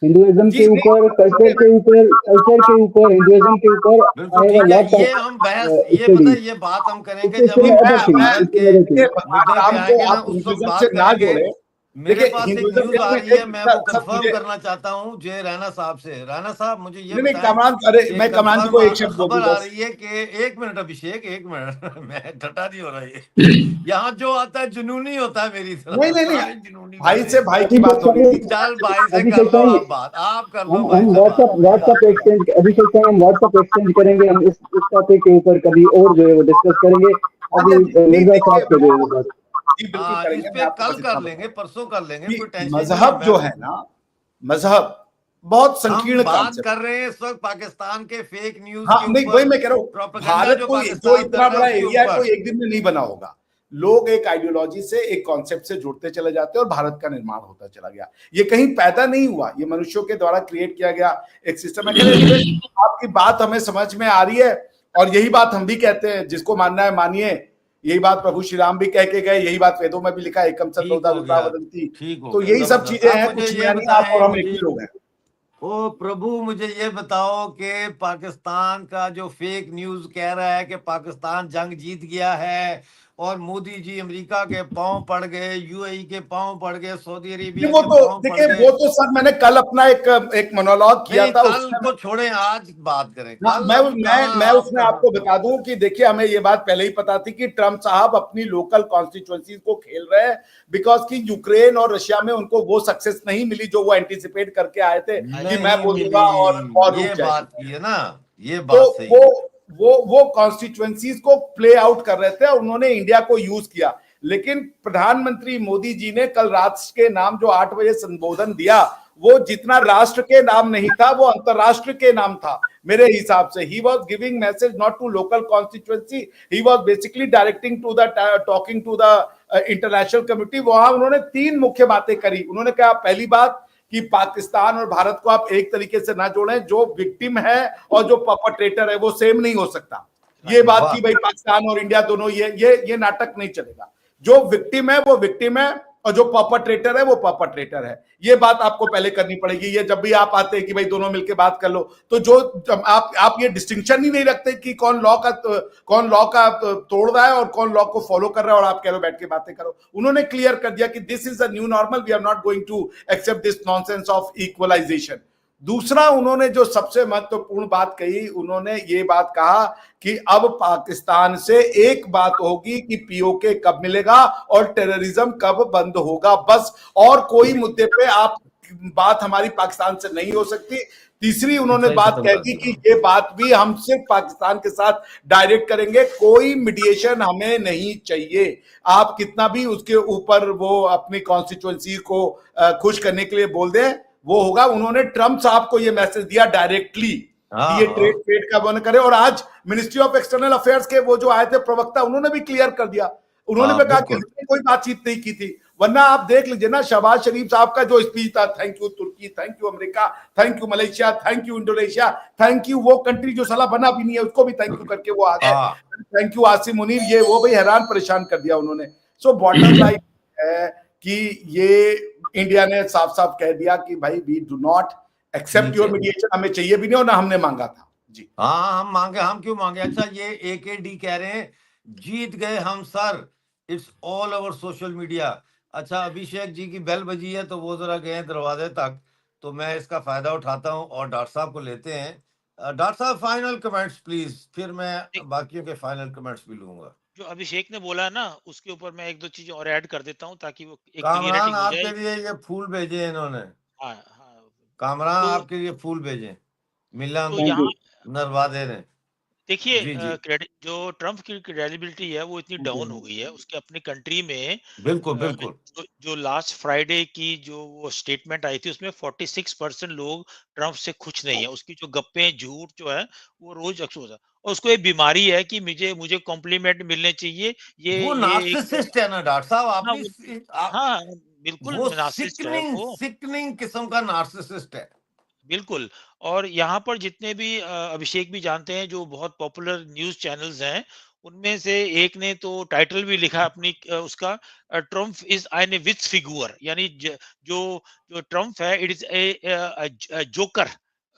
ہندوازم کے اوپر، کلچر کے اوپر، کلچر کے اوپر، ہندوازم کے اوپر آئے گا۔ یہ ہم بحث، یہ پتہ، یہ بات ہم کریں گے جب ہم بھارت کے مدعے پہ آئیں گے نا، اس وقت بات کریں گے۔ میرے پاس ایک نیوز آ رہی ہے، میں وہ کنفرم کرنا چاہتا ہوں جے رائنا صاحب سے۔ رائنا صاحب، مجھے یہ بتائیں، کامران، ارے میں کامران جی کو ایک شبد خبر آ رہی ہے کہ ایک منٹ ابھیشیک، ایک منٹ، میں ٹھٹا نہیں ہو رہا یہ۔ یہاں جو آتا ہے جنونی ہوتا ہے میری طرف۔ نہیں نہیں نہیں، بھائی سے بھائی کی بات ہو رہی ہے۔ چل بھائی سے کر لو آپ بات، آپ کر لو بھائی سے بات۔ واٹس ایپ ایکسچینج، ابھیشیک سائیں، ہم واٹس ایپ ایکسچینج کریں گے، ہم اس اس ٹاپک کے اوپر کبھی اور جو ہے وہ ڈسکس کریں گے۔ ابھی مرزا صاحب کے جو ہے وہ بات جی بالکل کریں گے، میں آپ کو کل کر لیں گے، پرسوں کر لیں گے، کوئی ٹینشن نہیں۔ مذہب جو ہے نا، مذہب بہت سنکیڑن کانسیپٹ۔ بات کر رہے ہیں اس وقت پاکستان کے فیک نیوز کے اوپر، وہی میں کہہ رہا ہوں، بھارت کو جو اتنا بڑا ایریا ہے، کوئی ایک دن میں نہیں بنا ہوگا۔ لوگ ایک آئیڈیالوجی سے، ایک کانسیپٹ سے جڑتے چلے جاتے ہیں اور بھارت کا نرماڑ ہوتا چلا گیا۔ یہ کہیں پیدا نہیں ہوا، یہ منشیوں کے دوارا کریئٹ کیا گیا ایک سسٹم ہے۔ آپ کی بات ہمیں سمجھ میں آ رہی ہے اور یہی بات ہم بھی کہتے ہیں، جس کو ماننا ہے مانیے۔ یہی بات پربھو شری رام بھی کہہ کے گئے، یہی بات ویدوں میں بھی لکھا ہے، ایکم ستودا وپرا ودنتی۔ تو یہی سب چیزیں ہیں، کچھ نیا نہیں، آپ اور ہم ایک ہی لوگ ہیں۔ او پربھو، مجھے یہ بتاؤ کہ پاکستان کا جو فیک نیوز کہہ رہا ہے کہ پاکستان جنگ جیت گیا ہے اور مودی جی امریکہ کے پاؤں پڑ گئے، یو اے ای کے پاؤں پڑ گئے، سعودی عربیہ کے پاؤں پڑ گئے۔ وہ تو سر، میں نے کل اپنا ایک ایک مونولوگ کیا تھا، کل کو چھوڑیں، آج بات کریں۔ میں میں اس میں آپ کو بتا دوں کہ دیکھیے، ہمیں یہ بات پہلے ہی پتا تھی کہ ٹرمپ صاحب اپنی لوکل کانسٹیچوئنسیز کو کھیل رہے ہیں، بیکاز کہ یوکرین اور رشیا میں ان کو وہ سکسیس نہیں ملی جو وہ اینٹیسپیٹ کر کے آئے تھے کہ میں بولوں گا اور اور رک جائے۔ تو وہ وہ وہ کانسٹیچوئنسیز کو پلے آؤٹ کر رہے تھے اور انہوں نے انڈیا کو یوز کیا۔ لیکن پردھان منتری مودی جی نے کل راشٹر کے نام جو آٹھ بجے سنبودھن دیا، وہ جتنا راشٹر کے نام نہیں تھا، وہ انترراشٹر کے نام تھا میرے حساب سے۔ He was giving message not to local constituency, he was basically directing to the talking to the international community۔ وہاں انہوں نے تین مکھیہ باتیں کری۔ انہوں نے کہا، پہلی بات کہ پاکستان اور بھارت کو آپ ایک طریقے سے نہ جوڑیں، جو وکٹم ہے اور جو پرپٹریٹر ہے وہ سیم نہیں ہو سکتا۔ یہ بات کی بھائی، پاکستان اور انڈیا دونوں یہ یہ یہ ناٹک نہیں چلے گا۔ جو وکٹم ہے وہ وکٹم ہے، और जो परपेट्रेटर है वो परपेट्रेटर है। ये बात आपको पहले करनी पड़ेगी। ये जब भी आप आते हैं कि भाई दोनों मिलके बात कर लो, तो जो जब आप आप ये डिस्टिंक्शन ही नहीं रखते कि कौन लॉ का कौन लॉ का तोड़ रहा है और कौन लॉ को फॉलो कर रहा है, और आप कह रहे हो बैठ के बातें करो। उन्होंने क्लियर कर दिया कि this is a new normal, we are not going to accept this nonsense of equalization। दूसरा उन्होंने जो सबसे महत्वपूर्ण बात कही, उन्होंने ये बात कहा कि अब पाकिस्तान से एक बात होगी कि पीओके कब मिलेगा और टेररिज्म कब बंद होगा, बस। और कोई मुद्दे पे आप बात हमारी पाकिस्तान से नहीं हो सकती। तीसरी उन्होंने बात कह दी कि ये बात भी हम सिर्फ पाकिस्तान के साथ डायरेक्ट करेंगे, कोई मीडिएशन हमें नहीं चाहिए। आप कितना भी उसके ऊपर वो अपनी कॉन्स्टिट्यूएंसी को खुश करने के लिए बोल दें, वो होगा। उन्होंने ट्रंप साहब को ये मैसेज दिया डायरेक्टली कि ये ट्रेड ट्रेड का बंद करें। और आज मिनिस्ट्री ऑफ एक्सटर्नल अफेयर्स के वो जो आए थे प्रवक्ता, उन्होंने भी क्लियर कर दिया। उन्होंने भी कहा कि हमने कोई बातचीत नहीं की थी। वरना आप देख लीजिए ना, शहबाज शरीफ साहब का जो स्पीच था, thank you Turkey, thank you America, thank you Malaysia, thank you Indonesia, thank you वो कंट्री जो साला बना भी नहीं है, उसको भी थैंक यू करके वो आ गए। थैंक यू आसिम मुनीर, ये वो भाई हैरान परेशान कर दिया उन्होंने। सो बॉटम लाइन है कि ये इंडिया ने साफ साफ कह दिया कि भाई, we do not accept your mediation, हमें चाहिए भी नहीं और ना हमने मांगा था। जी। हाँ, हम मांगे, हम क्यों मांगे? अच्छा, ये एकेडी कह रहे हैं, जीत गए हम sir, it's all over social media। अच्छा, अभिषेक जी की बेल बजी है तो वो जरा गए दरवाजे तक, तो मैं इसका फायदा उठाता हूँ और डॉक्टर साहब को लेते हैं। डॉक्टर साहब, फाइनल कमेंट्स प्लीज, फिर मैं बाकियों के फाइनल कमेंट्स भी लूंगा। जो अभिषेक ने बोला ना, उसके ऊपर मैं एक दो चीजें और ऐड कर देता हूँ ताकि वो एक क्लियरिटी हो जाए। आपके लिए ये फूल भेजे इन्होंने। हाँ, हाँ। कामरान तो आपके लिए फूल भेजे, मिलान तो यहाँ नरवादे ने। देखिए, जी, जी। अ, क्रेडि-, जो ट्रंप की क्रेडिबिलिटी है, वो इतनी डाउन हो गई है, उसके अपनी कंट्री में, बिल्कुल, अ, बिल्कुल। जो, जो लास्ट फ्राइडे की जो वो स्टेटमेंट आई थी, उसमें फ़ोर्टी सिक्स परसेंट लोग ट्रंप से खुश नहीं है। उसकी जो गप्पें, झूठ जो है, वो रोज एक्सपोज है। और उसको ये बीमारी है कि मुझे, मुझे कॉम्प्लीमेंट मिलने चाहिए। ये, वो ये एक नार्सिसिस्ट है ना डॉक्टर साहब, आप हाँ, भी वो, सी-, आप, हाँ, बिल्कुल वो नार्सिसिस्ट है sickening, वो। Sickening किस्म का नार्सिसिस्ट है। बिल्कुल। और यहाँ पर जितने भी, अ, अभिषेक भी जानते हैं, जो बहुत पॉपुलर न्यूज़ चैनल्स हैं, उनमें से एक ने तो टाइटल भी लिखा अपनी, अ, उसका, अ, "Trump is an a witch figure", यानी ज-, जो, जो ट्रंप है, it is a, अ, अ, ज-, अ, जोकर,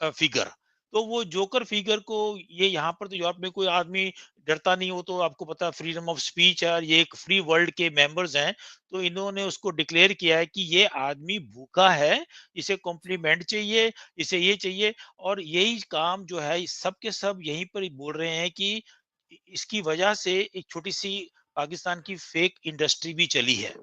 अ, फिगर। तो वो जोकर फिगर को ये यहाँ पर तो यूरोप में कोई आदमी डरता नहीं, वो तो आपको पता है फ्रीडम ऑफ स्पीच है और ये एक फ्री वर्ल्ड के मेंबर्स हैं, तो इन्होंने उसको डिक्लेयर किया है कि ये आदमी भूखा है, इसे कॉम्प्लीमेंट चाहिए, इसे ये चाहिए। और यही काम जो है सब के सब यहीं पर बोल रहे हैं कि इ-, इसकी वजह से एक छोटी सी पाकिस्तान की फेक इंडस्ट्री भी चली है।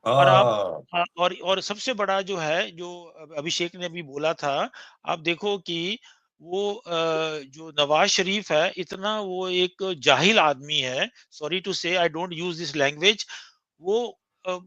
और आप, हाँ। हाँ, और, और सबसे बड़ा जो है, जो अब-, अभिषेक ने अभी बोला था, आप देखो कि वो, अ, जो नवाज शरीफ है, इतना वो एक जाहिल आदमी है, sorry to say, I don't use this language, वो, अ,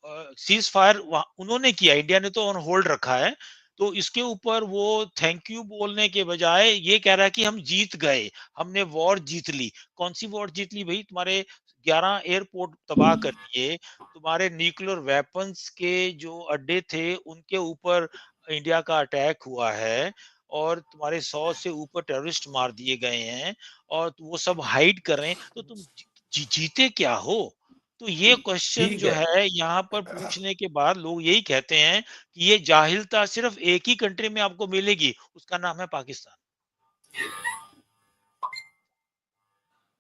अ, सीज़फायर वहाँ उन्होंने किया, इंडिया ने तो ऑन होल्ड रखा है, तो इसके ऊपर वो थैंक यू बोलने के बजाय ये कह रहा है कि हम जीत गए, हमने वॉर जीत ली। कौन सी वॉर जीत ली भाई? तुम्हारे ग्यारह एयरपोर्ट तबाह कर दिए, तुम्हारे न्यूक्लियर वेपन्स के जो अड्डे थे, उनके ऊपर इंडिया का अटैक हुआ है और तुम्हारे सौ से ऊपर टेररिस्ट मार दिए गए हैं और वो सब हाइड कर रहे हैं, तो तुम जी-, जी-, जीते क्या हो? तो ये क्वेश्चन ठीक जो है। है, यहाँ पर पूछने के बाद लोग यही कहते हैं कि ये जाहिलता सिर्फ एक ही कंट्री में आपको मिलेगी, उसका नाम है पाकिस्तान।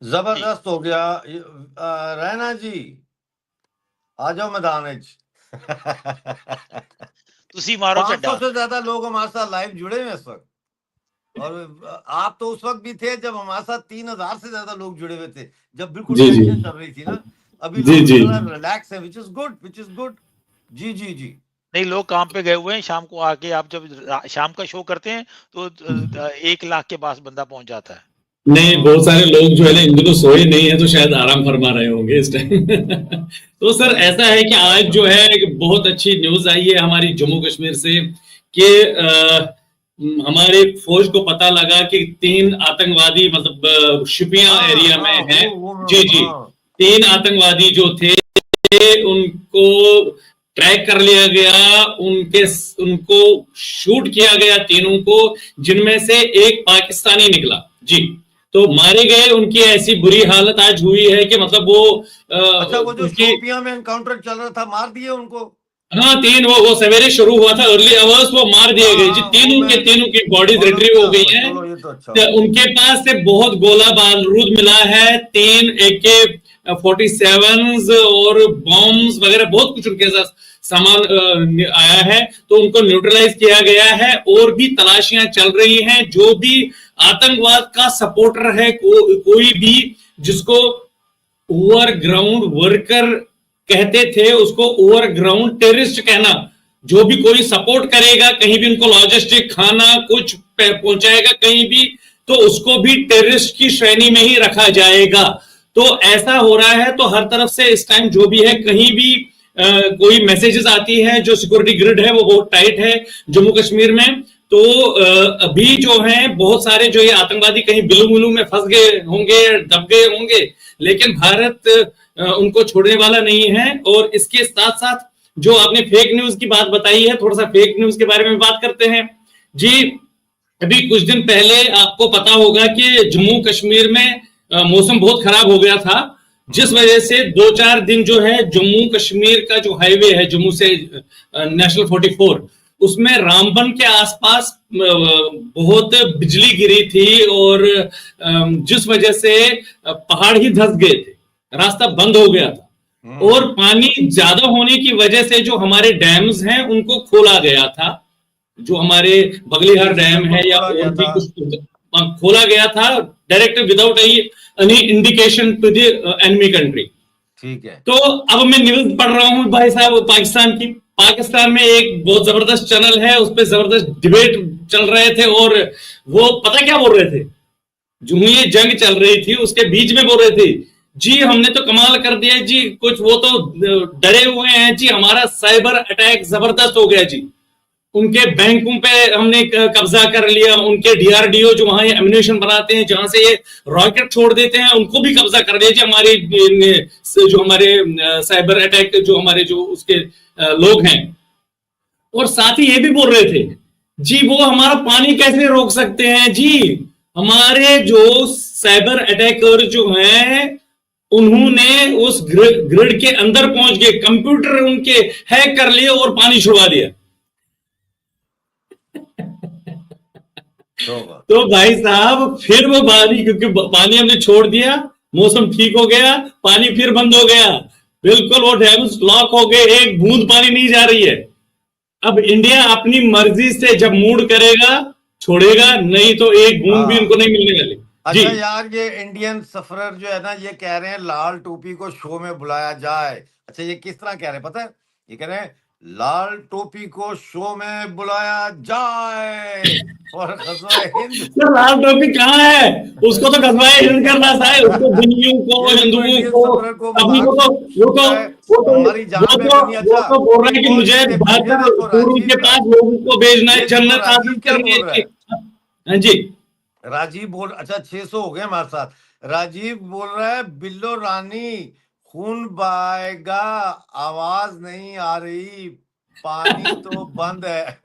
जी। जबरदस्त हो गया। ये, अ, रैना जी, आ जाओ मैदान में। तुसी मारो पाँच सौ चड्डा। से ज्यादा लोग हमारे साथ लाइव जुड़े हुए हैं इस वक्त। और आप तो उस वक्त भी थे जब हमारे साथ तीन हज़ार से ज्यादा लोग जुड़े हुए थे, जब बिल्कुल जी, जी। टेंशन चल रही थी ना। अभी जी, लोग जी। थोड़ा रिलैक्स है, which is good, which is good। जी, जी, जी। नहीं, लोग काम पे गए हुए हैं, शाम को आके आप जब रा-, शाम का शो करते हैं, तो, अ, हम्म। एक लाख के पास बंदा पहुंच जाता है। नहीं, बहुत सारे लोग जो है ना, इन दिनों सोए नहीं है, तो शायद आराम फरमा रहे होंगे इस टाइम। तो सर, ऐसा है कि आज जो है, एक बहुत अच्छी न्यूज़ आई है हमारी जम्मू कश्मीर से कि, अ, हमारे फौज को पता लगा कि तीन आतंकवादी, मतलब, अ, शोपियां हाँ, एरिया में हाँ, है। वो, वो, जी, जी। हाँ। तीन आतंकवादी जो थे, उनको ट्रैक कर लिया गया, उनके, उनको शूट किया गया तीनों को, जिनमें से एक पाकिस्तानी निकला। जी। तो मारे गए, उनकी ऐसी बुरी हालत आज हुई है कि मतलब वो, अ, अच्छा, वो जो उनकी शोपियां में एनकाउंटर चल रहा था, मार दिए उनको? हाँ, तीन, वो, वो सवेरे शुरू हुआ था, अर्ली आवर्स, वो मार दिए गए जी। हाँ, तीनों के, तीनों की बॉडीज रिट्रीव हो गई हैं। चलो, ये तो अच्छा। तो उनके पास से बहुत गोला बारूद मिला है, तीन ए के फोर्टी सेवन्स और बॉम्ब्स वगैरह बहुत कुछ उनके साथ सामान, अ, नि-, आया है, तो उनको न्यूट्रलाइज किया गया है और भी तलाशियां चल रही हैं। जो भी आतंकवाद का सपोर्टर है, को-, कोई भी जिसको ओवरग्राउंड वर्कर कहते थे, उसको ओवरग्राउंड टेररिस्ट कहना। जो भी कोई सपोर्ट करेगा, कहीं भी उनको लॉजिस्टिक, खाना, कुछ पे-, पहुंचाएगा कहीं भी, तो उसको भी टेररिस्ट की श्रेणी में ही रखा जाएगा। तो ऐसा हो रहा है, तो हर तरफ से इस टाइम जो भी है, कहीं भी, अ, कोई मैसेजेस आती है, जो सिक्योरिटी ग्रिड है वो बहुत टाइट है जम्मू कश्मीर में। तो, अ, अभी जो है, बहुत सारे जो ये आतंकवादी कहीं बिलू मिलू में फंस गए होंगे, दब गए होंगे, लेकिन भारत, अ, उनको छोड़ने वाला नहीं है। और इसके साथ साथ जो आपने फेक न्यूज की बात बताई है, थोड़ा सा फेक न्यूज के बारे में बात करते हैं जी। अभी कुछ दिन पहले आपको पता होगा कि जम्मू कश्मीर में, अ, मौसम बहुत खराब हो गया था, जिस वजह से दो चार दिन जो है, जम्मू कश्मीर का जो हाईवे है जम्मू से, अ, नेशनल फोर्टी फोर, उसमें रामबन के आसपास, अ, बहुत बिजली गिरी थी और, अ, जिस वजह से, अ, पहाड़ ही धंस गए थे, रास्ता बंद हो गया था। हम्म। और पानी ज्यादा होने की वजह से जो हमारे डैम्स हैं, उनको खोला गया था। जो हमारे बगलिहार डैम है या खोला गया और भी था। कुछ, अ, खोला गया था, direct without any, any indication to the, a, enemy country। ठीक है। तो अब मैं न्यूज पढ़ रहा हूँ भाई साहब, पाकिस्तान की। पाकिस्तान में एक बहुत जबरदस्त चैनल है, उस पे जबरदस्त डिबेट चल रहे थे और वो पता क्या बोल रहे थे, जो ये जंग चल रही थी उसके बीच में बोल रहे थे, "जी हमने तो कमाल कर दिया जी, कुछ वो तो, अ, डरे हुए हैं जी, हमारा साइबर अटैक जबरदस्त हो गया जी।" उनके बैंकों पे हमने क-, कब्जा कर लिया, उनके डीआरडीओ जो वहाँ ये एम्युनिशन बनाते हैं, जहाँ से ये रॉकेट छोड़ देते हैं, उनको भी कब्जा कर लिया जी हमारे, इन, स-, जो हमारे, अ, साइबर अटैक, जो हमारे, जो उसके, अ, लोग हैं। और साथ ही ये भी बोल रहे थे, "जी वो हमारा पानी कैसे रोक सकते हैं जी, हमारे जो साइबर अटैकर जो हैं, उन्होंने उस ग्रि-, ग्रिड के अंदर पहुंच गए, कंप्यूटर उनके हैक कर लिए और पानी छुड़वा दिया।" तो भाई साहब, फिर वो पानी, क्योंकि ब-, पानी हमने छोड़ दिया, मौसम ठीक हो गया, पानी फिर बंद हो गया, बिल्कुल वो डैम्स लॉक हो गए, एक बूंद पानी नहीं जा रही है। अब इंडिया अपनी मर्जी से जब मूड करेगा, छोड़ेगा, नहीं तो एक बूंद भी हाँ। उनको नहीं मिलने वाली। अच्छा जी। यार, ये इंडियन सफरर जो है ना, ये कह रहे हैं लाल टोपी को शो में बुलाया जाए। अच्छा, ये किस तरह कह रहे हैं पता है? ये कह रहे हैं, "लाल टोपी को शो में बुलाया जाए।" और ख़ज़वा-ए-हिंद सर, लाल टोपी कहाँ है? उसको तो ख़ज़वा-ए-हिंद करना था, उसको दिल्लियों को, ये तो हिंदुओं इंडियन को, सफरर को अपनी को तो, वो तो, है, वो तो, हमारी जान वो में तो, बनी। वो अच्छा, तो बोल रहा है कि एक और मुझे चीज़, ये बहत्तर देखो, सूरज राजीव के का, पास लोगों को भेजना है, ये देखो, जन्नत राजीव हासिल क्या करनी बोल है। रहा है? हाँ जी। राजीव बोल, अच्छा, छह सौ हो गए हमारे साथ। राजीव बोल रहा है, "बिल्लो रानी, खून बहाएगा, आवाज नहीं आ रही, पानी तो बंद है।"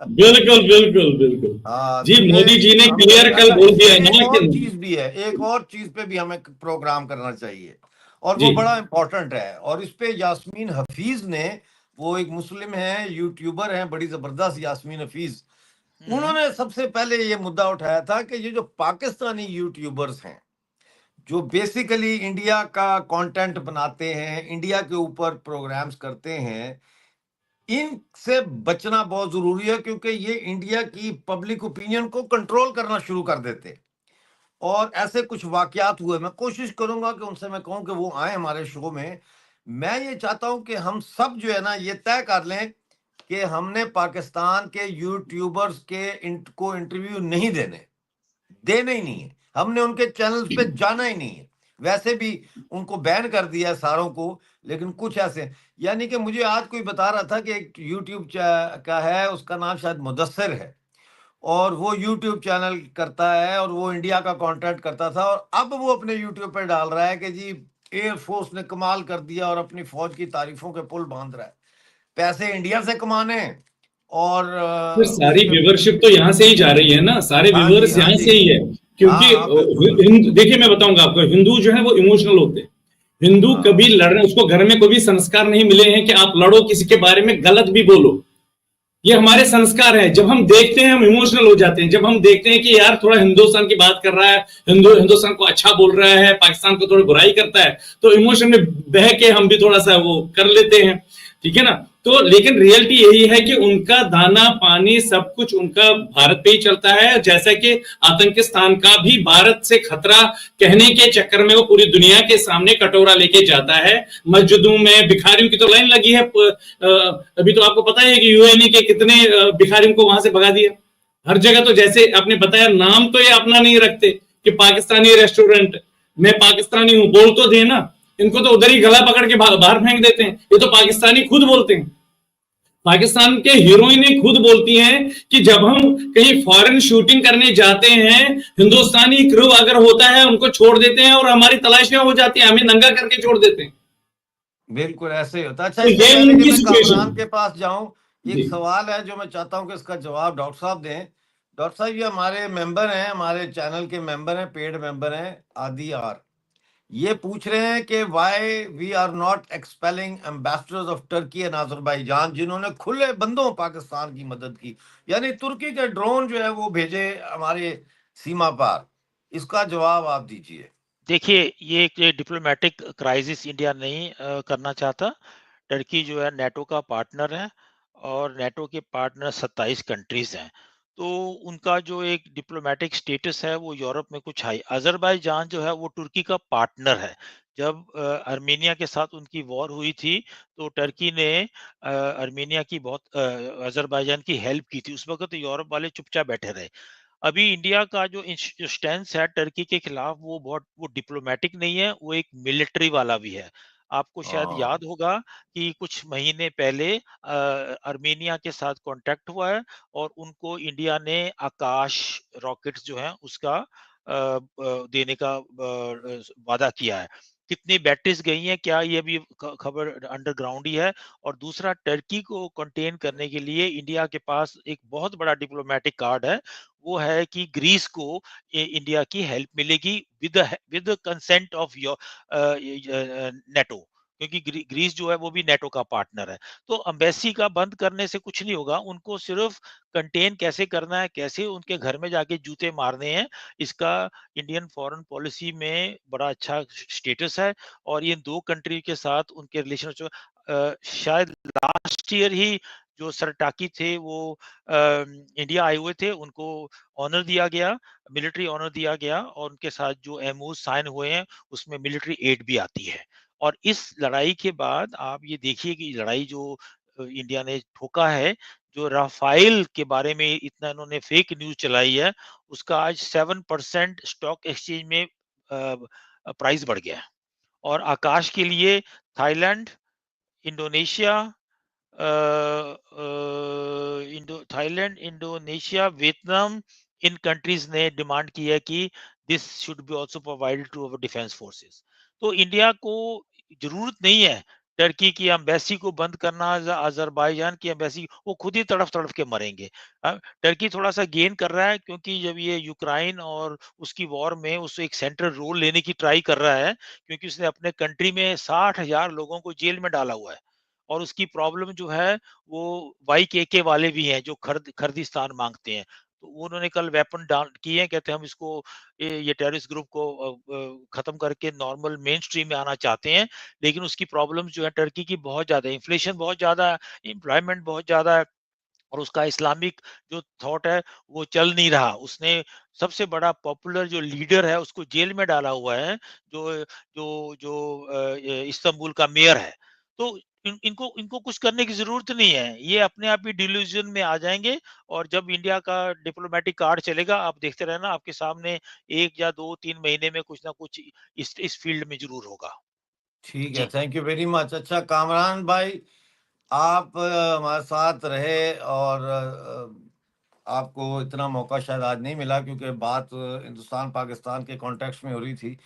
बिल्कुल, बिल्कुल, बिल्कुल। हाँ, जी, तो ये मोदी जी ने हमें क्लियर लगता कल है बोल दिया इसमें ना एक और कि चीज भी है, एक और चीज पे भी हमें प्रोग्राम करना चाहिए, और वो जी। बड़ा इंपॉर्टेंट है। और इस पे यास्मीन हफीज ने, वो एक मुस्लिम है, यूट्यूबर हैं, बड़ी जबरदस्त यास्मीन हफीज, हम्म। उन्होंने सबसे पहले ये मुद्दा उठाया था कि ये जो पाकिस्तानी यूट्यूबर्स हैं, जो बेसिकली इंडिया का कंटेंट बनाते हैं, इंडिया के ऊपर प्रोग्राम्स करते हैं, इनसे बचना बहुत जरूरी है, क्योंकि ये इंडिया की पब्लिक ओपिनियन को कंट्रोल करना शुरू कर देते। और ऐसे कुछ वाकयात हुए, मैं कोशिश करूंगा कि उनसे मैं कहूं कि वो आए हमारे शो में। मैं ये चाहता हूं कि हम सब जो है ना, ये तय कर लें कि हमने पाकिस्तान के यूट्यूबर्स के इन-, को इंटरव्यू नहीं देने, देने ही नहीं है। हमने उनके चैनल्स पे जाना ही नहीं है। वैसे भी उनको बैन कर दिया है सारों को, लेकिन कुछ ऐसे, यानी कि मुझे आज कोई बता रहा था कि एक यूट्यूब चा-, का है, उसका नाम शायद मुदस्सिर है, और वो यूट्यूब चैनल करता है और वो इंडिया का कंटेंट करता था, और अब वो अपने यूट्यूब पे डाल रहा है कि जी एयरफोर्स ने कमाल कर दिया, और अपनी फौज की तारीफों के पुल बांध रहा है। पैसे इंडिया से कमाने हैं, और, अ, फिर सारी व्यूअरशिप तो यहाँ से ही जा रही है ना, सारे हाँ जी, व्यूअर्स हाँ यहाँ जी। से ही है, क्योंकि हाँ, हाँ, बिल्कुल। हिंद-, देखिए, मैं बताऊंगा आपको, हिंदू जो है वो इमोशनल होते हैं। हिंदू हाँ। कभी लड़ने, उसको घर में कोई भी संस्कार नहीं मिले हैं कि आप लड़ो, किसी के बारे में गलत भी बोलो। ये हमारे संस्कार हैं। जब हम देखते हैं, हम इमोशनल हो जाते हैं। जब हम देखते हैं कि यार, थोड़ा हिंदुस्तान की बात कर रहा है, हिंदू हिंदुस्तान को अच्छा बोल रहा है, पाकिस्तान को थोड़ी बुराई करता है, तो इमोशन में बह के हम भी थोड़ा सा वो कर लेते हैं, ठीक है ना? तो लेकिन रियलिटी यही है कि उनका दाना पानी सब कुछ उनका भारत पे ही चलता है। जैसा कि आतंकिस्तान का भी भारत से खतरा कहने के चक्कर में वो पूरी दुनिया के सामने कटोरा लेके जाता है। मस्जिदों में भिखारियों की तो लाइन लगी है। प-, अ, अभी तो आपको पता ही है कि यूएई ने के कितने, अ, भिखारियों को वहां से भगा दिया। हर जगह तो, जैसे आपने बताया, नाम तो ये अपना नहीं रखते कि पाकिस्तानी रेस्टोरेंट, मैं पाकिस्तानी हूँ, बोल तो दे ना। इनको तो उधर ही गला पकड़ के बा-, बाहर फेंक देते हैं। ये तो पाकिस्तानी खुद बोलते हैं। पाकिस्तान के हीरोइन ही खुद बोलती हैं कि जब हम कहीं फॉरेन शूटिंग करने जाते हैं, हिंदुस्तानी क्रू अगर होता है, उनको छोड़ देते हैं और हमारी तलाशियां हो जाती हैं, हमें नंगा करके छोड़ देते हैं। बिल्कुल ऐसे ही होता है। अच्छा, तो इससे ये पहले कि उनकी मैं सिचुएशन। कामरान के पास जाऊं, एक जी। सवाल है जो मैं चाहता हूं कि इसका जवाब डॉक्टर साहब दें। डॉक्टर साहब, ये हमारे मेंबर हैं, हमारे चैनल के मेंबर हैं, पेड मेंबर हैं, आदि आर। ये पूछ रहे हैं कि why we are not expelling ambassadors of Turkey and Azerbaijan, जिन्होंने खुले बंदों पाकिस्तान की मदद की, यानी तुर्की के ड्रोन जो है वो भेजे हमारे सीमा पार, इसका जवाब आप दीजिए। देखिए, ये एक डिप्लोमेटिक क्राइसिस इंडिया नहीं, अ, करना चाहता। टर्की जो है, नेटो का पार्टनर है और नेटो के पार्टनर सत्ताईस कंट्रीज हैं। तो उनका जो एक डिप्लोमेटिक स्टेटस है, वो यूरोप में कुछ हाई। अजरबैजान जो है, वो टर्की का पार्टनर है। जब, अ, आर्मेनिया के साथ उनकी वॉर हुई थी, तो टर्की ने, अ, आर्मेनिया की बहुत, अ, अजरबैजान की हेल्प की थी। उस वक्त यूरोप वाले चुपचाप बैठे रहे। अभी इंडिया का जो इंस-, जो स्टैंस है टर्की के खिलाफ, वो बहुत, वो डिप्लोमेटिक नहीं है, वो एक मिलिट्री वाला भी है। आपको शायद हाँ। याद होगा कि कुछ महीने पहले, अ, आर्मेनिया के साथ कॉन्टैक्ट हुआ है और उनको इंडिया ने आकाश रॉकेट्स जो हैं, उसका, अ, अ, देने का, अ, अ, वादा किया है। कितनी बैटरीज गई हैं, क्या, ये अभी ख-, खबर अंडरग्राउंड ही है। और दूसरा, टर्की को कंटेन करने के लिए इंडिया के पास एक बहुत बड़ा डिप्लोमेटिक कार्ड है, वो है कि ग्रीस को इ-, इंडिया की हेल्प मिलेगी with, with consent of your, अ, य-, य-, अ, नेटो, क्योंकि ग्री-, ग्रीस जो है, वो भी नेटो का पार्टनर है। तो एम्बेसी का बंद करने से कुछ नहीं होगा, उनको सिर्फ कंटेन कैसे करना है, कैसे उनके घर में जाके जूते मारने हैं, इसका इंडियन फॉरेन पॉलिसी में बड़ा अच्छा स-, स्टेटस है। और ये दो कंट्री के साथ उनके रिलेशन, अ, शायद लास्ट ईयर ही जो सरटाकी थे, वो, अ, इंडिया आए हुए थे, उनको ऑनर दिया गया, मिलिट्री ऑनर दिया गया और उनके साथ जो एमओ साइन हुए हैं, उसमें मिलिट्री एड भी आती है। और इस लड़ाई के बाद आप ये देखिए कि लड़ाई जो, अ, इंडिया ने ठोका है, जो राफेल के बारे में इतना इन्होंने फेक न्यूज़ चलाई है, उसका आज सेवन परसेंट स्टॉक एक्सचेंज में, अ, प्राइस बढ़ गया है। और आकाश के लिए थाईलैंड, इंडोनेशिया, अ, अ, इंडो-, थाईलैंड, इंडोनेशिया, वियतनाम, इन कंट्रीज ने डिमांड की है कि this should be also provided to our defence forces। तो इंडिया को जरूरत नहीं है टर्की की एम्बेसी को बंद करना, अज-, अजरबैजान की एम्बेसी, वो खुद ही तड़फ तड़फ के मरेंगे। अ, टर्की थोड़ा सा गेन कर रहा है, क्योंकि जब ये यूक्रेन और उसकी वॉर में उस एक सेंट्रल रोल लेने की ट्राई कर रहा है, क्योंकि उसने अपने कंट्री में साठ हज़ार लोगों को जेल में डाला हुआ है। और उसकी प्रॉब्लम जो है, वो वाईकेके वाले भी हैं, जो खर्द-, खर्दिस्तान मांगते हैं। तो वो उन्होंने कल वेपन डाल किए हैं, कहते हैं, "हम इसको, ये, ये टेररिस्ट ग्रुप को, अ, अ, खत्म करके नॉर्मल मेन स्ट्रीम में आना चाहते हैं।" लेकिन उसकी प्रॉब्लम जो है टर्की की बहुत ज्यादा है, इन्फ्लेशन बहुत ज्यादा है, एम्प्लॉयमेंट बहुत ज्यादा है और उसका इस्लामिक जो थॉट है, वो चल नहीं रहा। उसने सबसे बड़ा पॉपुलर जो लीडर है, उसको जेल में डाला हुआ है, जो, जो, जो, अ, ये इस्तांबुल का मेयर है। तो इन-, इनको, इनको कुछ करने की जरूरत नहीं है, ये अपने आप ही डिल्यूजन में आ जाएंगे। और जब इंडिया का डिप्लोमेटिक कार्ड चलेगा, आप देखते रहना, आपके सामने एक या दो तीन महीने में कुछ ना कुछ इस, इस फील्ड में जरूर होगा। ठीक है, जी। Thank you very much। अच्छा, कामरान भाई, आप, अ, हमारे साथ रहे और, अ, आपको इतना मौका शायद आज नहीं मिला, क्योंकि बात, अ, हिंदुस्तान पाकिस्तान के कॉन्टेक्स्ट में हो रही थी।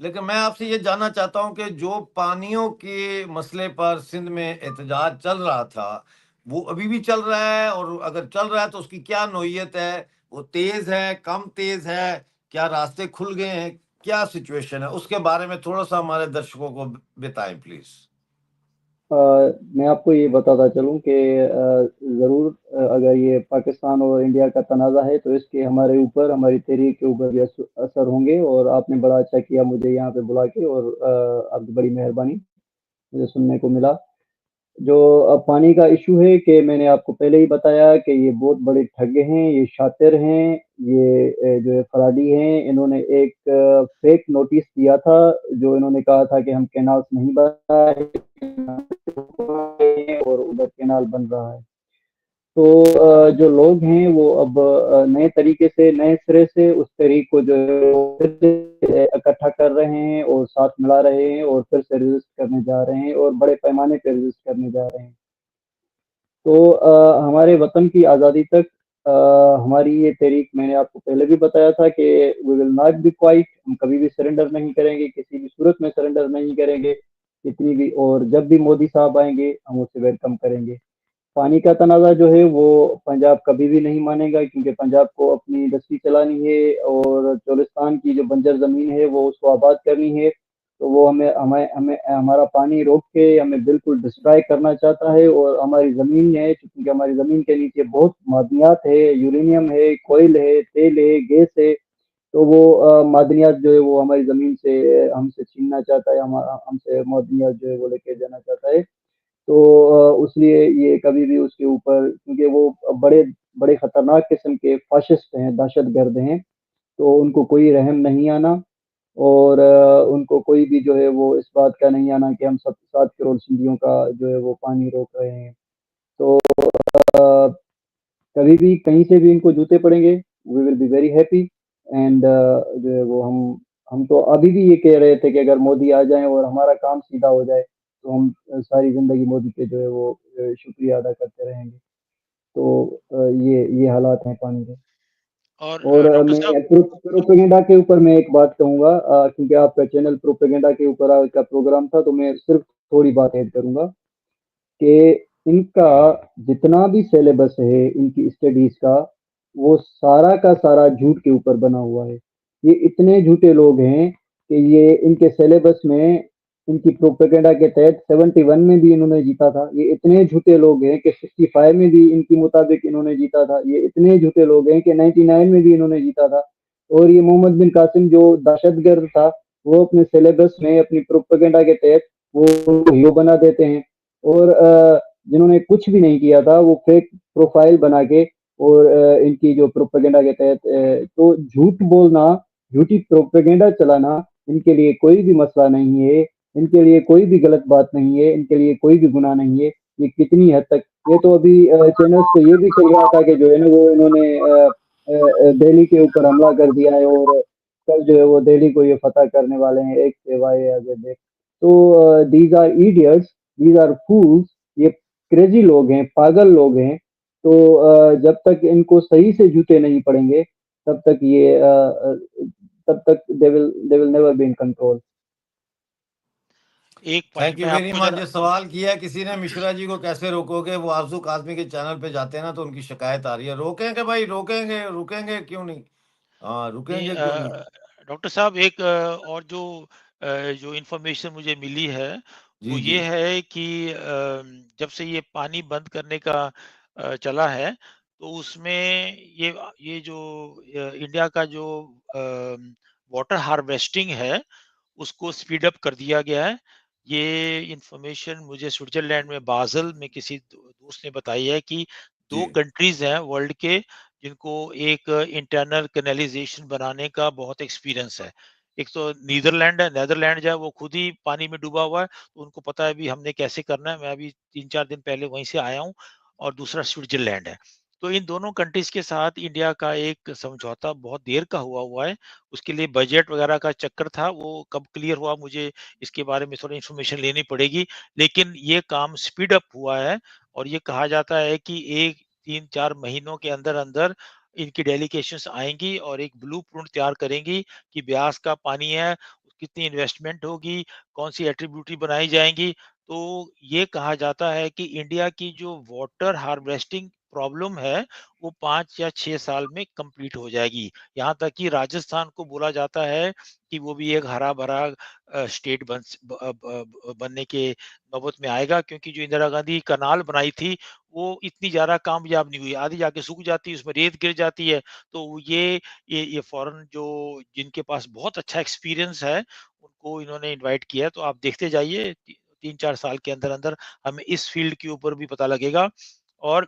लेकिन मैं आपसे ये जानना चाहता हूँ कि जो पानियों के मसले पर सिंध में एहतजाज चल रहा था, वो अभी भी चल रहा है, और अगर चल रहा है तो उसकी क्या नोयत है? वो तेज है, कम तेज है, کیا راستے کھل گئے ہیں؟ کیا سچویشن ہے؟ اس کے بارے میں تھوڑا سا ہمارے درشکوں کو بتائیں پلیز۔ अ, मैं आपको ये बताता चलूं कि, अ, ज़रूर, अ, अगर ये पाकिस्तान और इंडिया का तनाज़ा है, तो इसके हमारे ऊपर, हमारी तहरीक के ऊपर भी अस-, असर होंगे। और आपने बड़ा अच्छा किया मुझे यहाँ पे बुला के, और, अ, आपकी बड़ी मेहरबानी, मुझे सुनने को मिला। जो, अ, पानी का इशू है कि मैंने आपको पहले ही बताया कि ये बहुत बड़े ठग हैं, ये शातिर हैं, ये, अ, जो है फराडी हैं। इन्होंने एक, अ, फेक नोटिस दिया था, जो इन्होंने कहा था कि हम कैनाल्स नहीं बना रहे हैं और उधर कैनाल बन रहा है। तो, अ, जो लोग हैं वो अब, अ, नए तरीके से, नए सिरे से उस तहरीक को जो है वो फिर से इकट्ठा कर रहे हैं और साथ मिला रहे हैं और फिर से रेजिस्ट करने जा रहे हैं और बड़े पैमाने पे रेजिस्ट करने जा रहे हैं। तो, अ, हमारे वतन की आज़ादी तक, अ, हमारी ये तहरीक, मैंने आपको पहले भी बताया था कि we will not be quiet, हम कभी भी सरेंडर नहीं करेंगे, किसी भी सूरत में सरेंडर नहीं करेंगे, कितनी भी, और जब भी मोदी साहब आएंगे, हम उसे वेलकम करेंगे। पानी का तनाज़ा जो है, वो पंजाब कभी भी नहीं मानेगा, क्योंकि पंजाब को अपनी इंडस्ट्री चलानी है और चोलिस्तान की जो बंजर ज़मीन है, वो उसको आबाद करनी है। तो वो हमें, हमें, हमें, हमारा पानी रोक के हमें बिल्कुल डिस्ट्रॉय करना चाहता है। और हमारी ज़मीन है, क्योंकि हमारी ज़मीन के नीचे बहुत मादनियात है, यूरेनियम है, कोयल है, तेल है, गैस है, तो वो, अ, मादनियात जो है, वो हमारी ज़मीन से, हमसे छीनना चाहता है, हमारा, हमसे मादनियात जो है, वो लेके जाना चाहता है। तो, अ, उसलिए ये कभी भी उसके ऊपर, क्योंकि वो बड़े, बड़े खतरनाक किस्म के फाशिस्ट हैं, दहशतगर्द हैं, तो उनको कोई रहम नहीं आना और, अ, उनको कोई भी जो है वो इस बात का नहीं आना कि हम सब सात करोड़ सिंधियों का जो है वो पानी रोक रहे हैं। तो, अ, कभी भी कहीं से भी इनको जूते पड़ेंगे, we will be very happy। And, अ, जो है वो हम, हम तो अभी भी ये कह रहे थे कि अगर मोदी आ जाए और हमारा काम सीधा हो जाए, तो हम, अ, सारी जिंदगी मोदी पे जो है वो, अ, शुक्रिया अदा करते रहेंगे। तो, अ, ये, ये हालात हैं पानी के। और, और, अ, अ, डॉक्टर मैं साहब प्रो-, प्रोपेगेंडा के ऊपर मैं एक बात कहूंगा, अ, क्योंकि आपका चैनल प्रोपेगेंडा के ऊपर आपका प्रोग्राम था, तो मैं सिर्फ थोड़ी बात ऐड करूंगा कि इनका जितना भी सिलेबस है इनकी स्टडीज का, वो सारा का सारा झूठ के ऊपर बना हुआ है। ये इतने झूठे लोग हैं कि ये इनके सिलेबस में, इनकी प्रोपेगेंडा के तहत सेवेंटी वन में भी इन्होंने जीता था। ये इतने झूठे लोग हैं कि सिक्सटी फ़ाइव में भी इनकी मुताबिक इन्होंने जीता था। ये इतने झूठे लोग हैं कि नाइंटी नाइन में भी इन्होंने जीता था। और ये मोहम्मद बिन कासिम जो दहशतगर्द था, वो अपने सिलेबस में, अपनी प्रोपेगेंडा के तहत वो हीरो बना देते हैं। और, अ, जिन्होंने कुछ भी नहीं किया था, वो फेक प्रोफाइल बना के और, अ, इनकी जो प्रोपेगेंडा के तहत, अ, तो झूठ बोलना, झूठी प्रोपेगेंडा चलाना इनके लिए कोई भी मसला नहीं है, इनके लिए कोई भी गलत बात नहीं है, इनके लिए कोई भी गुनाह नहीं है। ये कितनी हद तक, ये तो अभी, अ, चैनल्स पे ये भी चल रहा था कि जो है ना, वो इन्होंने, अ, अ, अ, दिल्ली के ऊपर हमला कर दिया है और कल जो है वो दिल्ली को ये फतह करने वाले हैं, एक सेवा ये अजय देख। तो, अ, these are idiots, these are fools, ये क्रेजी लोग हैं, पागल लोग हैं। तो, अ, जब तक इनको सही से जूते नहीं पड़ेंगे, तब तक ये, अ, अ, तब तक they will, they will never be in control। एक पॉइंट थैंक यू मैं वेरी आपको मच। जरा जो सवाल किया किसी ने, मिश्रा जी को कैसे रोकोगे, वो आरजू काजमी के चैनल पे जाते हैं ना, तो उनकी शिकायत आ रही है। रोकेंगे भाई, रोकेंगे, रुकेंगे क्यों नहीं? हाँ, जी, रुकेंगे क्यों नहीं? अ, डॉक्टर साहब, एक, अ, और जो, अ, जो इन्फॉर्मेशन मुझे मिली है, जी, वो ये जी। है कि, अ, जब से ये पानी बंद करने का, अ, चला है, तो उसमें ये, ये जो, अ, इंडिया का जो, अ, वाटर हार्वेस्टिंग है, उसको स्पीड अप कर दिया गया है। ये इन्फॉर्मेशन मुझे स्विट्जरलैंड में बाज़ल में किसी दो-, दोस्त ने बताई है कि दो जी। कंट्रीज हैं वर्ल्ड के, जिनको एक इंटरनल कैनलाइजेशन बनाने का बहुत एक्सपीरियंस है। एक तो नीदरलैंड है, नीदरलैंड जो है वो खुद ही पानी में डूबा हुआ है, तो उनको पता है अभी हमने कैसे करना है। मैं अभी तीन चार दिन पहले वहीं से आया हूँ। और दूसरा स्विट्जरलैंड है। तो इन दोनों कंट्रीज के साथ इंडिया का एक समझौता बहुत देर का हुआ हुआ है। उसके लिए बजट वगैरह का चक्कर था, वो कब क्लियर हुआ, मुझे इसके बारे में थोड़ी इन्फॉर्मेशन लेनी पड़ेगी। लेकिन ये काम स्पीड अप हुआ है और ये कहा जाता है कि एक तीन चार महीनों के अंदर अंदर इनकी डेलीगेशंस आएंगी और एक ब्लूप्रिंट तैयार करेंगी कि ब्यास का पानी है, कितनी इन्वेस्टमेंट होगी, कौन सी एट्रीब्यूटरी बनाई जाएंगी। तो ये कहा जाता है कि इंडिया की जो वाटर हार्वेस्टिंग प्रॉब्लम है, वो पाँच या छह साल में कंप्लीट हो जाएगी। यहाँ तक कि राजस्थान को बोला जाता है कि वो भी एक हरा भरा, अ, स्टेट बन स-, ब-, अ, ब-, ब-, बनने के नौबत में आएगा, क्योंकि जो इंदिरा गांधी कनाल बनाई थी, वो इतनी ज़्यादा कामयाब नहीं हुई, आधी जाके सूख जाती है, उसमें रेत गिर जाती है। तो ये, ये, ये फॉरेन जो, जिनके पास बहुत अच्छा एक्सपीरियंस है, उनको इन्होंने इनवाइट किया है। तो आप देखते जाइए, ती-, तीन चार साल के अंदर अंदर हमें इस फील्ड के ऊपर भी पता लगेगा। और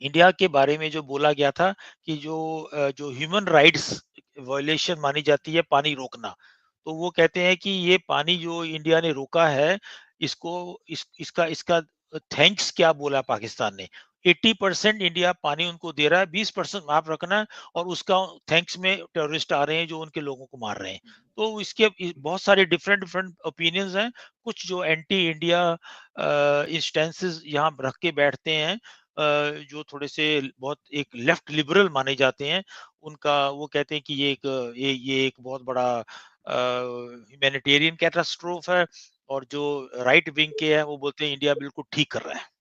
इंडिया के बारे में जो बोला गया था कि जो, अ, जो ह्यूमन राइट्स वायलेशन मानी जाती है पानी रोकना, तो वो कहते हैं कि ये पानी जो इंडिया ने रोका है, इसको, इस, इसका, इसका थैंक्स क्या बोला पाकिस्तान ने? एटी परसेंट इंडिया पानी उनको दे रहा है, बीस परसेंट माफ रखना है, और उसका थैंक्स में टेररिस्ट आ रहे हैं जो उनके लोगों को मार रहे हैं। तो इसके इ-, बहुत सारे डिफरेंट डिफरेंट ओपिनियंस हैं। कुछ जो एंटी इंडिया, अ, इंस्टेंसेस यहाँ रख के बैठते हैं, अ, जो थोड़े से बहुत एक लेफ्ट लिबरल माने जाते हैं, उनका, वो कहते हैं कि ये एक, ये, ये एक बहुत बड़ा, अ, ह्यूमैनिटेरियन कैटास्ट्रोफ है, और जो राइट विंग के हैं, वो बोलते हैं इंडिया बिल्कुल ठीक कर रहा है।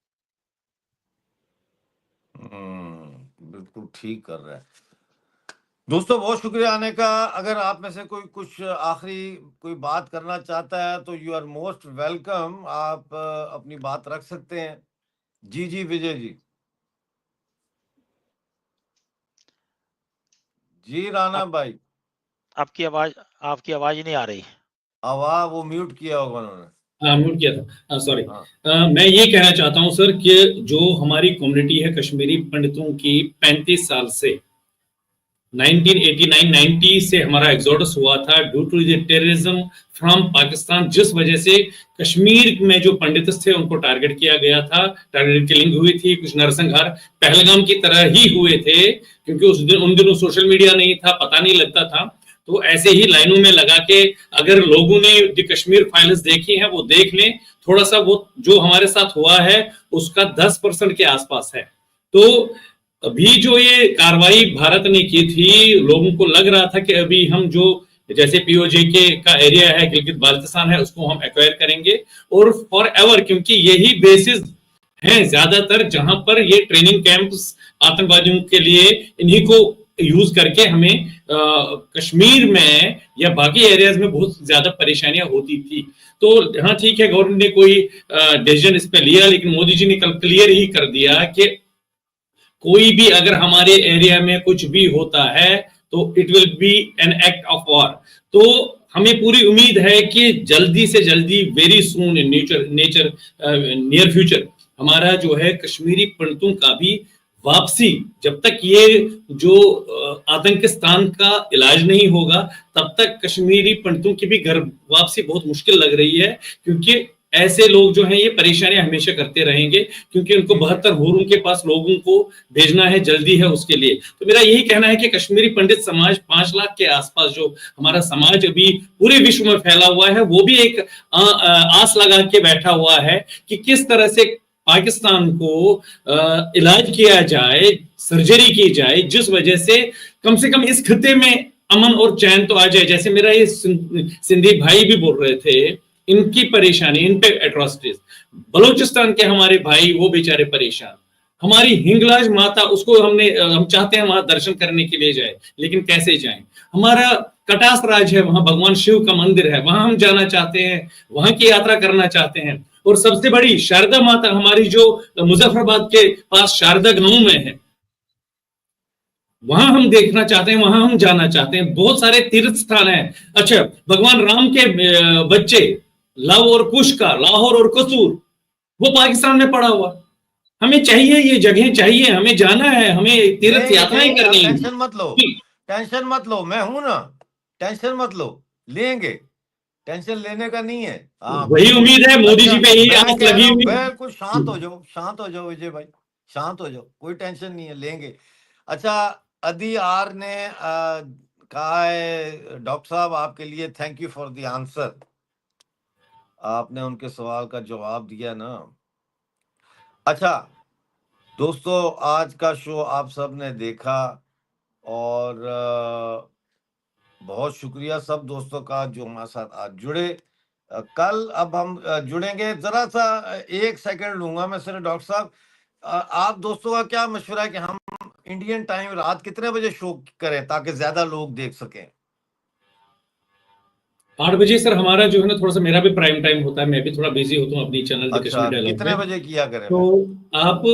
हम्म, बिल्कुल ठीक कर रहा है। दोस्तों, बहुत शुक्रिया आने का। अगर आप में से कोई कुछ आखिरी कोई बात करना चाहता है, तो you are most welcome, आप, अ, अपनी बात रख सकते हैं। जी, जी, विजय जी। जी, राणा आप, भाई। आपकी आवाज, आपकी आवाज नहीं आ रही। आवाज वो म्यूट किया होगा उन्होंने। हाँ, म्यूट किया था। हाँ, सॉरी। हाँ। अ, मैं ये कहना चाहता हूँ, सर, कि जो हमारी कम्युनिटी है कश्मीरी पंडितों की, पैंतीस साल से, नाइनटीन एटी नाइन नाइंटी से हमारा एग्जोडस हुआ था, due to the terrorism from Pakistan, जिस वजह से कश्मीर में जो पंडित थे, उनको टारगेट किया गया था, टारगेट किलिंग हुई थी, कुछ नरसंहार पहलगाम की तरह ही हुए थे, क्योंकि उस दिन, उन दिनों सोशल मीडिया नहीं था, पता नहीं लगता था। तो ऐसे ही लाइनों में लगा के अगर लोगों ने द कश्मीर फाइल्स देखी हैं, वो देख लें, थोड़ा सा वो जो हमारे साथ हुआ है, उसका दस परसेंट के आसपास है। तो अभी जो ये कार्रवाई भारत ने की थी, लोगों को लग रहा था कि अभी हम जो, जैसे पीओजे के का एरिया है, गिलगित बाल्तिस्तान है, उसको हम एक्वायर करेंगे और फॉर एवर, क्योंकि यही बेसिस हैं ज्यादातर, जहां पर ये ट्रेनिंग कैंप्स आतंकवादियों के लिए, इन्हीं को यूज करके हमें, अ, कश्मीर में या बाकी एरियाज में बहुत ज्यादा परेशानियां होती थी। तो हाँ, ठीक है, गवर्नमेंट ने कोई, अ, डिसीजन इस पे लिया, लेकिन मोदी जी ने कल क्लियर ही कर दिया कि कोई भी अगर हमारे एरिया में कुछ भी होता है, तो it will be an act of war। तो हमें पूरी उम्मीद है कि जल्दी से जल्दी, very soon in nature, nature, a, near future, हमारा जो है कश्मीरी पंडितों का भी वापसी, जब तक ये जो, अ, आतंकिस्तान का इलाज नहीं होगा, तब तक कश्मीरी पंडितों की भी घर वापसी बहुत मुश्किल लग रही है, क्योंकि ऐसे लोग जो हैं, ये परेशानियां हमेशा करते रहेंगे, क्योंकि उनको बहत्तर हूरों के पास लोगों को भेजना है, जल्दी है उसके लिए। तो मेरा यही कहना है कि कश्मीरी पंडित समाज, पाँच लाख के आसपास जो हमारा समाज अभी पूरे विश्व में फैला हुआ है, वो भी एक, अ, अ, आस लगा के बैठा हुआ है कि किस तरह से पाकिस्तान को, अ, इलाज किया जाए, सर्जरी की जाए, जिस वजह से कम से कम इस खित्ते में अमन और चैन तो आ जाए। जैसे मेरा ये सिं-, सिंधी भाई भी बोल रहे थे, इनकी परेशानी, इन पे एट्रोसिटीज। बलूचिस्तान के हमारे भाई, वो बेचारे परेशान। हमारी हिंगलाज माता, उसको हमने, अ, हम चाहते हैं वहां दर्शन करने के लिए जाए, लेकिन कैसे जाएं? हमारा कटास राज है, वहां भगवान शिव का मंदिर है, वहां हम जाना चाहते हैं, वहां की यात्रा करना चाहते हैं। और सबसे बड़ी शारदा माता हमारी, जो मुजफ्फराबाद के पास शारदा गांव में है, वहां हम देखना चाहते हैं, वहां हम जाना चाहते हैं। बहुत सारे तीर्थ स्थान हैं। अच्छा, भगवान राम के, अ, बच्चे लव और कुश का, लाहौर और कसूर, वो पाकिस्तान में पड़ा हुआ। हमें चाहिए, ये जगहें चाहिए, हमें जाना है, हमें तीर्थ नहीं, यात्राएं नहीं, आप करनी है। टेंशन मत लो, जी। टेंशन मत लो, मैं हूं ना, टेंशन मत लो, लेंगे, टेंशन लेने का नहीं है। हाँ, वही बिल्कुल। उम्मीद है, मोदी जी अच्छा, पे ही मैं आस कह रहा लगी हूँ, हुई। बिल्कुल शांत हो जाओ, शांत हो जाओ विजय भाई, शांत हो जाओ, कोई टेंशन नहीं है, लेंगे। अच्छा, अदी आर ने, अ, कहा है, "डॉक्टर साहब, आपके लिए thank you for the answer।" आपने उनके सवाल का जवाब दिया ना। अच्छा, दोस्तों, आज का शो आप सब ने देखा और, अ, बहुत शुक्रिया सब दोस्तों का जो हमारे साथ आज जुड़े। अ, कल अब हम, अ, जुड़ेंगे। जरा सा, अ, एक सेकंड लूंगा मैं सिर्फ, डॉक्टर साहब, आ, आप दोस्तों का क्या मशवरा है कि हम इंडियन टाइम रात कितने बजे शो करें ताकि ज्यादा लोग देख सकें? आठ बजे सर, हमारा जो है ना, थोड़ा सा मेरा भी प्राइम टाइम होता है, मैं भी थोड़ा बिजी होता हूँ अपनी चैनल अच्छा, कितने बजे किया करें? तो आप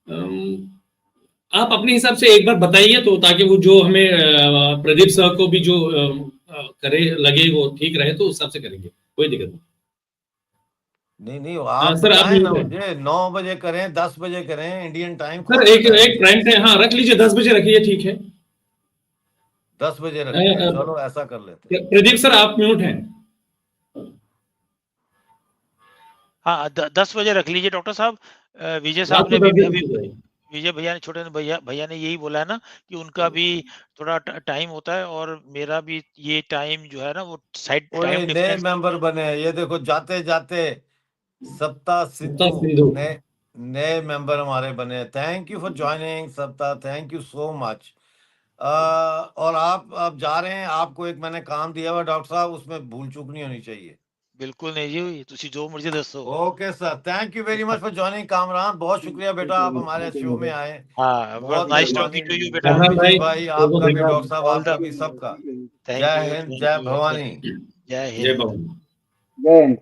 अम, आप अपने हिसाब से एक बार बताइए तो, ताकि वो जो हमें अ, प्रदीप सर को भी जो अम, अ, करे लगे, वो ठीक रहे, तो उस हिसाब से करेंगे, कोई दिक्कत नहीं। नहीं नहीं, आप हाँ, सर, आप बताएं ना मुझे, नौ बजे करें, दस बजे करें इंडियन टाइम? सर, एक एक प्राइम टाइम, हाँ, रख लीजिए, दस बजे रखिए, ठीक है। दस बजे रखिए, चलो ऐसा कर लेते हैं। प्रदीप सर, आप म्यूट हैं। हाँ, द, दस बजे रख लीजिए डॉक्टर साहब। विजय साहब ने भी, विजय भैया ने, छोटे भैया भैया ने यही बोला है ना कि उनका भी थोड़ा टाइम होता है और मेरा भी ये टाइम जो है ना, वो साइड टाइम। नए मेंबर बने हैं, ये देखो, जाते जाते सप्ता सिद्धू, नए नए मेंबर हमारे बने। Thank you for joining सप्ता, thank you so much। और आप आप जा रहे हैं, आपको एक मैंने काम दिया हुआ डॉक्टर साहब, उसमें भूल चूक नहीं होनी चाहिए। बिल्कुल नहीं जी, तुसी जो मर्जी दसो। Okay sir, thank you very much for joining Kamran. बहुत शुक्रिया बेटा, आप हमारे शो में आए। हाँ, बहुत nice talking to you बेटा। भाई, आपका भी डॉक्टर साहब, आपका भी, सबका। जय हिंद, जय भवानी। जय हिंद। जय हिंद।